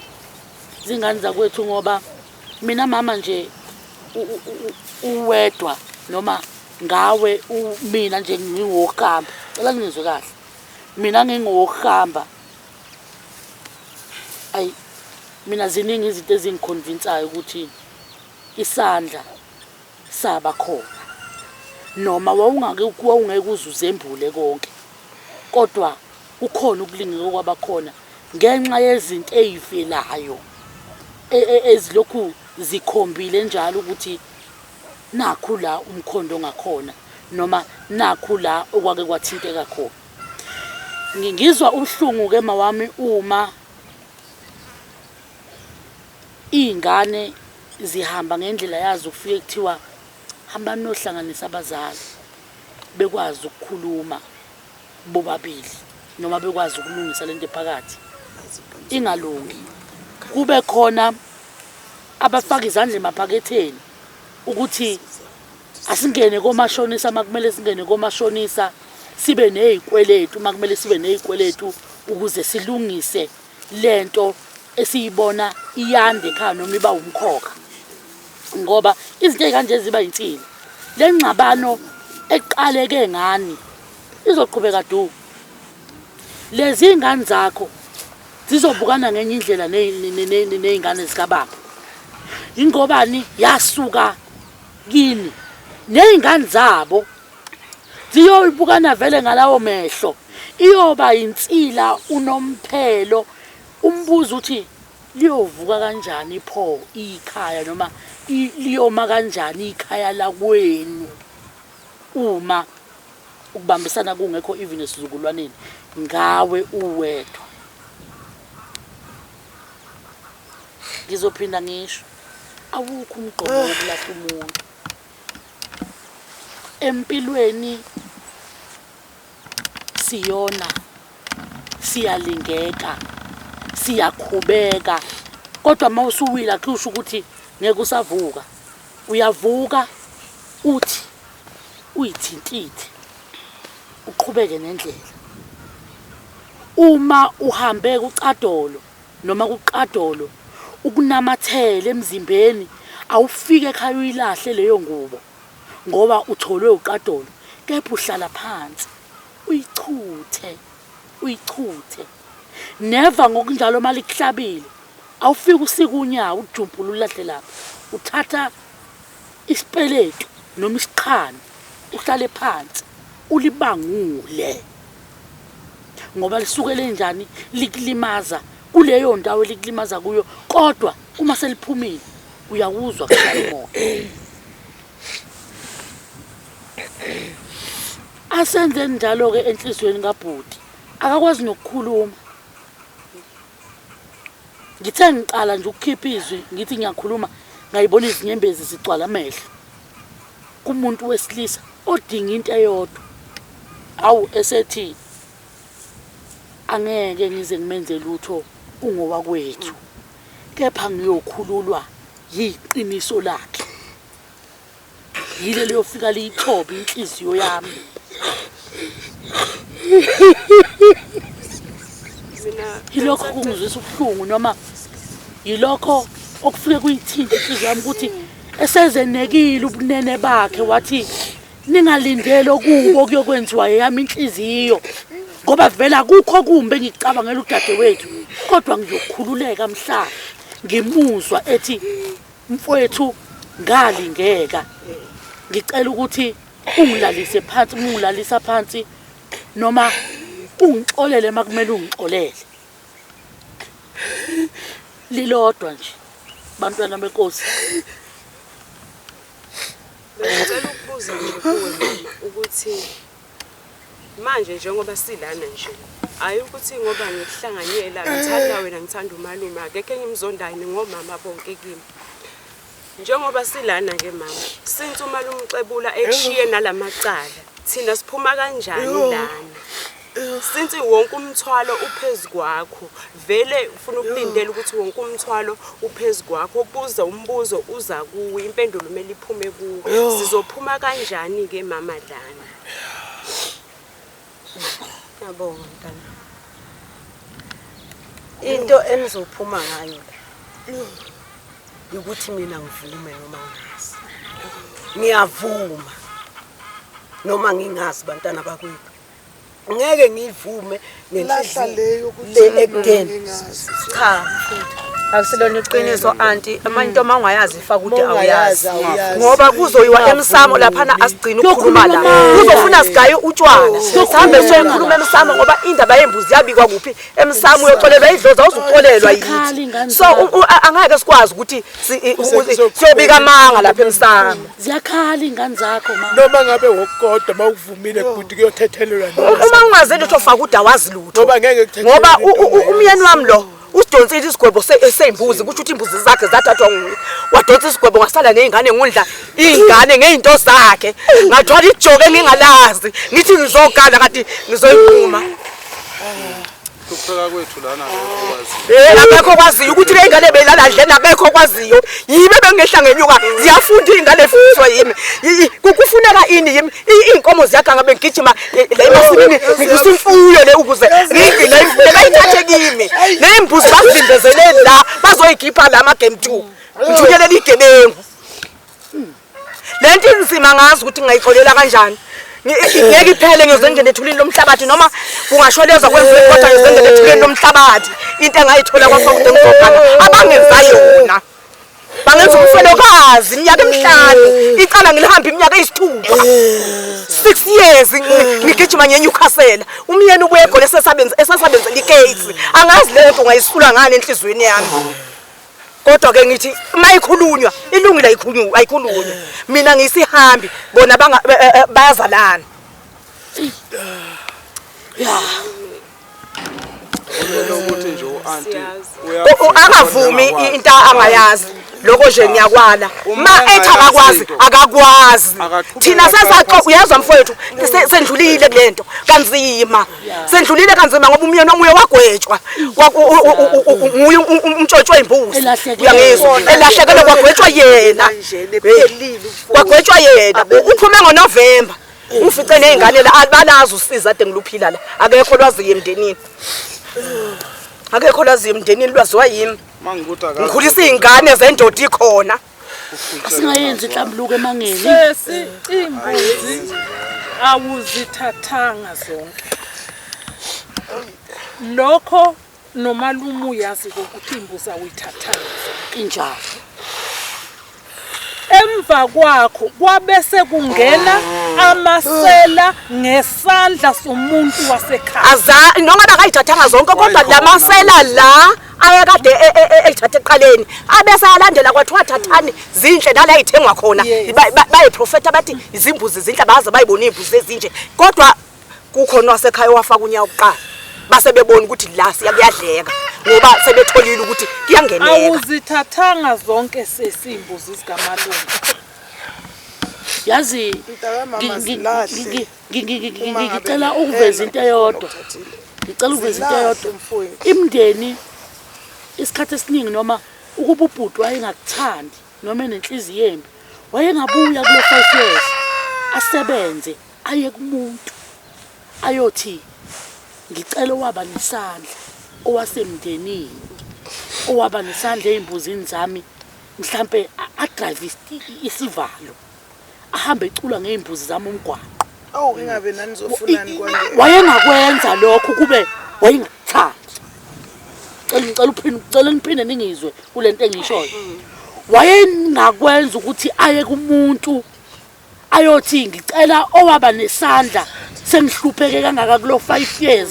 zingane zakwethu ngoba mina mama nje uwedwa noma ngawe mina nje ngingokuhamba cela ngizwe kahle mina ngingokuhamba ayi mina ziningi izinto ezingiconvincayo ukuthi isandla saba khona noma wawungake wawungeke uze uzembule konke kodwa kukhona ukulingeka okwabakhona ngenxa yezinto ey'velayo ezilokhu zikhombile njalo ukuthi nakhu la umkhondo ongakhona noma nakhu la okwake kwathinteka khona. Ngizwa ubuhlungu-ke mawami uma iy'ngane zihamba ngendlela yazo kufike kuthiwa hambani nohlanganisa abazali bekwazi ukukhuluma bobabili noma bekwazi ukulungisa lento ephakathi ingalungi kube khona abafaka izandla emaphaketheni ukuthi asingene komashonisa uma kumele singene komashonisa sibe nezikweletu uma kumele sibe nezikweletu ukuze silungise lento esiyibona iyande ekhaya noma iba umkhokha ngoba izinto ezikanje ziba insila le ngxabano eqaleke ngani izoqhubeka du lezi ngane zakho zizobukana ngenye indlela nezingane zikababa ingobani yasuka kini nezingane zabo ziyoyibukana vele ngalawo mehlo iyoba insila unomphelo umbuzo uthi liyovuka kanjani pho ikhaya noma liyoma kanjani ikhaya lakwenu uma ukubambisana kungekho even esizukulwaneni ngawe uwedwa. Ngizophinda ngisho awukho umgqomo wokulahla umuntu empilweni siyona siyalingeka siyakhubeka kodwa uma usuwile akusho ukuthi ngeke usavuka uyavuka uthi uyithintithe uqhubeke nendlela uma uhambe kucadolo noma kuqadolo ukunamathela emzimbeni awufike ekhaya uyilahle leyo ngubo ngoba utholwe uqadolo kepha uhlala phansi uyichuthe uyichuthe neva ngokunjalo uma likuhlabile awufike usike unyawo ujumpule ulahle lapha uthatha isipeletu noma isiqhano uhlale phansi ulibangule ngoba lisukele njani likulimaza kuleyo ndawo elikulimaza kuyo kodwa uma seliphumile uyawuzwa kuhlala umoya. Masenze njalo-ke enhliziyweni kabhuti, akakwazi nokukhuluma. Ngithe ngiqala nje ukukhipha izwi ngithi ngiyakhuluma, ngayibona izinyembezi zigcwala amehlo kumuntu wesilisa odinga into eyodwa. Awu esethi angeke ngize ngimenze lutho ungowakwethu, kepha ngiyokhululwa yiqiniso lakhe. Yile liyofika liyithobe inhliziyo yami. Yilokho kungizwisa ubuhlungu noma yilokho okufike kuyithinta inhliziyo yami ukuthi esezenekile ubunene bakhe wathi ningalindeli okubi okuyokwenziwa eyami inhliziyo ngoba vele akukho okumbi engikucabangela udadewethu kodwa ngiyokhululeka mhla ngimuzwa ethi mfowethu ngalingeka ngicela ukuthi ungilalise phansi uma ungilalisa phansi noma ungixolele uma kumele ungixolele lilodwa nje bantwana benkosi. Bengicela ukubuza nje kuwe mama ukuthi manje njengoba silana nje hayi ukuthi ngoba ngikuhlanganyela ngithanda wena ngithanda umalume akekho engimzondayo ningomama bonke kimi. Njengoba silana ke mama since umalume uXebula ekushiye nalamacala thina siphuma kanjani lana? Since wonke umthwalo uphezu kwakho vele ufuna ukulindela ukuthi wonke umthwalo uphezu kwakho buza umbuzo uza kuwe impendulo kumele iphume kuwe sizophuma kanjani ke mama lana? Ngiyabonga mntana. Into enizophuma ngayo la ukuthi mina ngivume noma ngingazi. Ngiyavuma noma ngingazi bantwana bakwethu. Ngeke ngivume Lahla le yokuthi le ekudeni. ngingazi. Cha. Akusilona iqiniso anti, ama into uma ungayazi ifa kude Uma ungayazi, awuyazi. awuyazi. Ngoba kuzoyiwa emsamo laphana asigcine ukukhuluma la. Kuyokhulunywa Kuzofuna sigaye utshwala. Sihambe siyokhuluma emsamo ngoba indaba yembuzi yabikwa kuphi? Emsamo uyoxolelwa idlozi awuzuxolelwa Ziyakhala yithi. iy'ngane So zakho. angeke sikwazi ukuthi siyobika amanga lapha emsamo. Ziyakhala iy'ngane zakho mama. Noma ngabe wokukodwa mawuvumile bhuti kuyothethelelwa Uma ungazi lutho faka ude awazi lutho. Ngoba ngeke kuthethelelwe Ngoba into ongayazi. umyeni wami lo usidonsile isigwebo sey'mbuzi kusho ukuthi imbuzi zakhe zathathwa nguye. Wadonsa isigwebo ngasala ney'ngane ngondla iy'ngane ngey'nto zakhe. Ngathwala ijoke engingalazi ngithi ngizogana kanti ngizoyinquma. Hlupheka kwethu lana akekho okwaziyo. Akekho okwaziyo ukuthi le ngane beyilala ndleni akekho okwaziyo. Yimi ebengehla ngenyuka ziyafunda iy'ngane efundiswa yimi. Kufuneka ini yimi iy'nkomo ziyaganga bengigijima la emasimini ngilwisa imfuyo le ukuze ngiyigcine imfuyo bayithathe kimi. Ney'mbuzi bazivimbezele la bazoyikhipha la ama-game 2. Ngithunyelele igebengu. Le nto inzima ngazi ukuthi ngingayixolela kanjani. Ngeke iphele ngiyoze ngingene ethulini lomhlabathi noma kungashwelezwa kwenziwe kodwa ngiyoze ngingene ethulini lomhlabathi. Into engayithola kwafakude ngizogana abangenza yona. Bangenza umfelokazi iminyaka emihlanu. Icala ngilihamba iminyaka eyisithupha. 6 years ngigijima ngeNewcastle. Umyeni ubuye eGoli esasebenzela iGates. Angazi le nto ungayisula ngani enhliziyweni yami. Kodwa ke ngithi mayikhulunywa ilungile ayikhulunywa ayikhulunywa. Mina ngisihambi bona bayazalana. Kumele ukuthi nje u-anti Angavumi into angayazi. Lokho nje ngiyakwala. Ma ethi akakwazi akakwazi. Thina sesaxo uyezwa mfowethu sendlulile kulento kanzima. Sendlulile kanzima ngoba umyeni wami uye wagwetshwa. Nguye umtshotshwe imbuzi. Uyangizwa? Elahlekelwe kwagwetshwa yena. Kwagwetshwa yena. Uphume ngoNovember. Ufice nezingane la abalazi usiza ade ngiluphila la. Akekho lwaziyo emndenini. Akekho lwaziyo emndenini lwaziwa yimi. Mangukuthi akazi. Ngikhulisa izingane zendoda ikhona. Singayenzi inhlambuluko emangeni. Sesi imbuzi awuzithathanga zonke. Lokho nomalume uyazi ukuthi imbuzi awuyithathanga zonke. Injalo. Emva kwakho kwabese kungena amasela ngesandla somuntu wasekhaya. Aza noma akayithathanga zonke kodwa lamasela la ayekade elithathe ekuqaleni abese ayalandela kwathiwa thathani zinhle nala ey'thengwa khona bayiprofetha bathi izimbuzi zinhle baze bayibona iy'mbuzi ezinje kodwa kukhona wasekhaya owafaka unyawo kuqala base bebona ukuthi la siyakuyadleka ngoba sebetholile ukuthi kuyangeneka. Awuzithathanga zonke sesi imbuzi zikamalume. Yazi Mntakamama zilahle. ngicela ukuveza into eyodwa. Ngicela ukuveza into eyodwa. Imndeni isikhathi esiningi noma ukuba ubhuti wayengakuthandi noma enenhliziyo embi wayengabuya kulo 5 years asebenze aye kumuntu ayothi ngicela owaba nesandla owasemndenini owaba nesandla ey'mbuzini zami mhlampe adrive isivalo ahambe ecula ngey'mbuzi zami umgwaqo. Awu ingabe nanizofunani kwanje. Wayengakwenza lokho kube wayengakuthandi. Cela ngicela uphinde ngicela niphinde ningizwe kulento engiyishoyo. Wayengakwenza ukuthi aye kumuntu ayothi ngicela owaba nesandla sengihlupheke kangaka kulo 5 years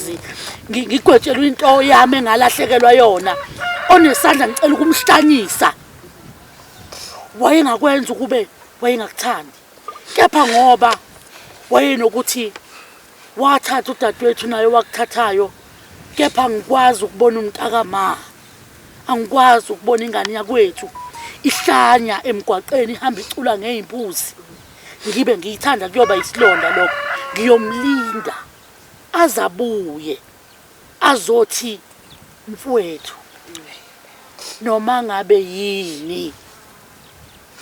ngigwetshelwe into yami engalahlekelwa yona onesandla ngicela ukumhlanyisa wayengakwenza ukube wayengakuthandi kepha ngoba wayenokuthi wathatha udadewethu naye wakuthathayo kepha ngikwazi ukubona umntakama angikwazi ukubona ingane yakwethu ihlanya emgwaqeni ihamba icula ngey'mbuzi ngibe ngiyithanda kuyoba isilonda lokho ngiyomlinda azabuye azothi mfowethu noma ngabe yini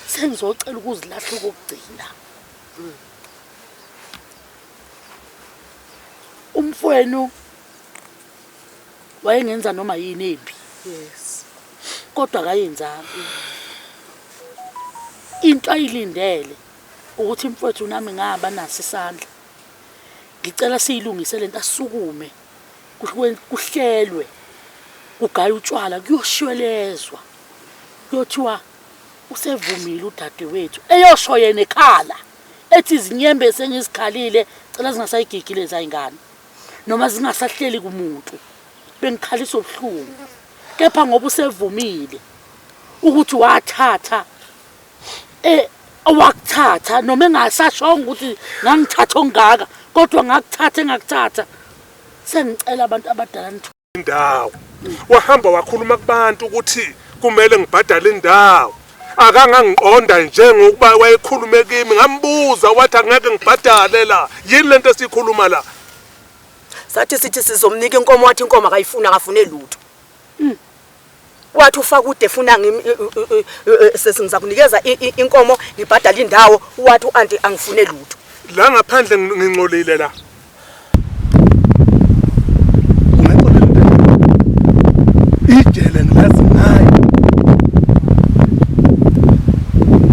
sengizocela ukuzilahla okokugcina umfwenu wayengenza noma yini embi yes kodwa akayenzanga into ayilindele ukuthi mfowethu nami ngaba naso isandla ngicela siyilungise lento asukume kuhlelwe kugaya utshwala kuyoshwelezwa kuyothiwa usevumile udadewethu eyosho yena ekhala ethi izinyembezi engizikhalile cela zingasayigigi lezi ayingane noma zingasahleli kumuntu bengikhalisa ubuhlungu kepha ngoba usevumile ukuthi wathatha eh owakuthatha noma engasashongo ukuthi ngangithatha ongaka kodwa ngakuthatha engakuthatha sengicela abantu abadala nithu indawo wahamba wakhuluma kubantu ukuthi kumele ngibhadale indawo akangangiqonda njengokuba wayekhulume kimi ngambuza wathi angeke ngibhadale la yini lento esikhuluma la sathi sithi sizomnika inkomo wathi inkomo akayifuni akafune lutho wathi ufaka ude funa sesingizakunikeza inkomo ngibhadala indawo wathi u-anti angifune lutho la ngaphandle ngingcolile la Ijele ngilazi ngani.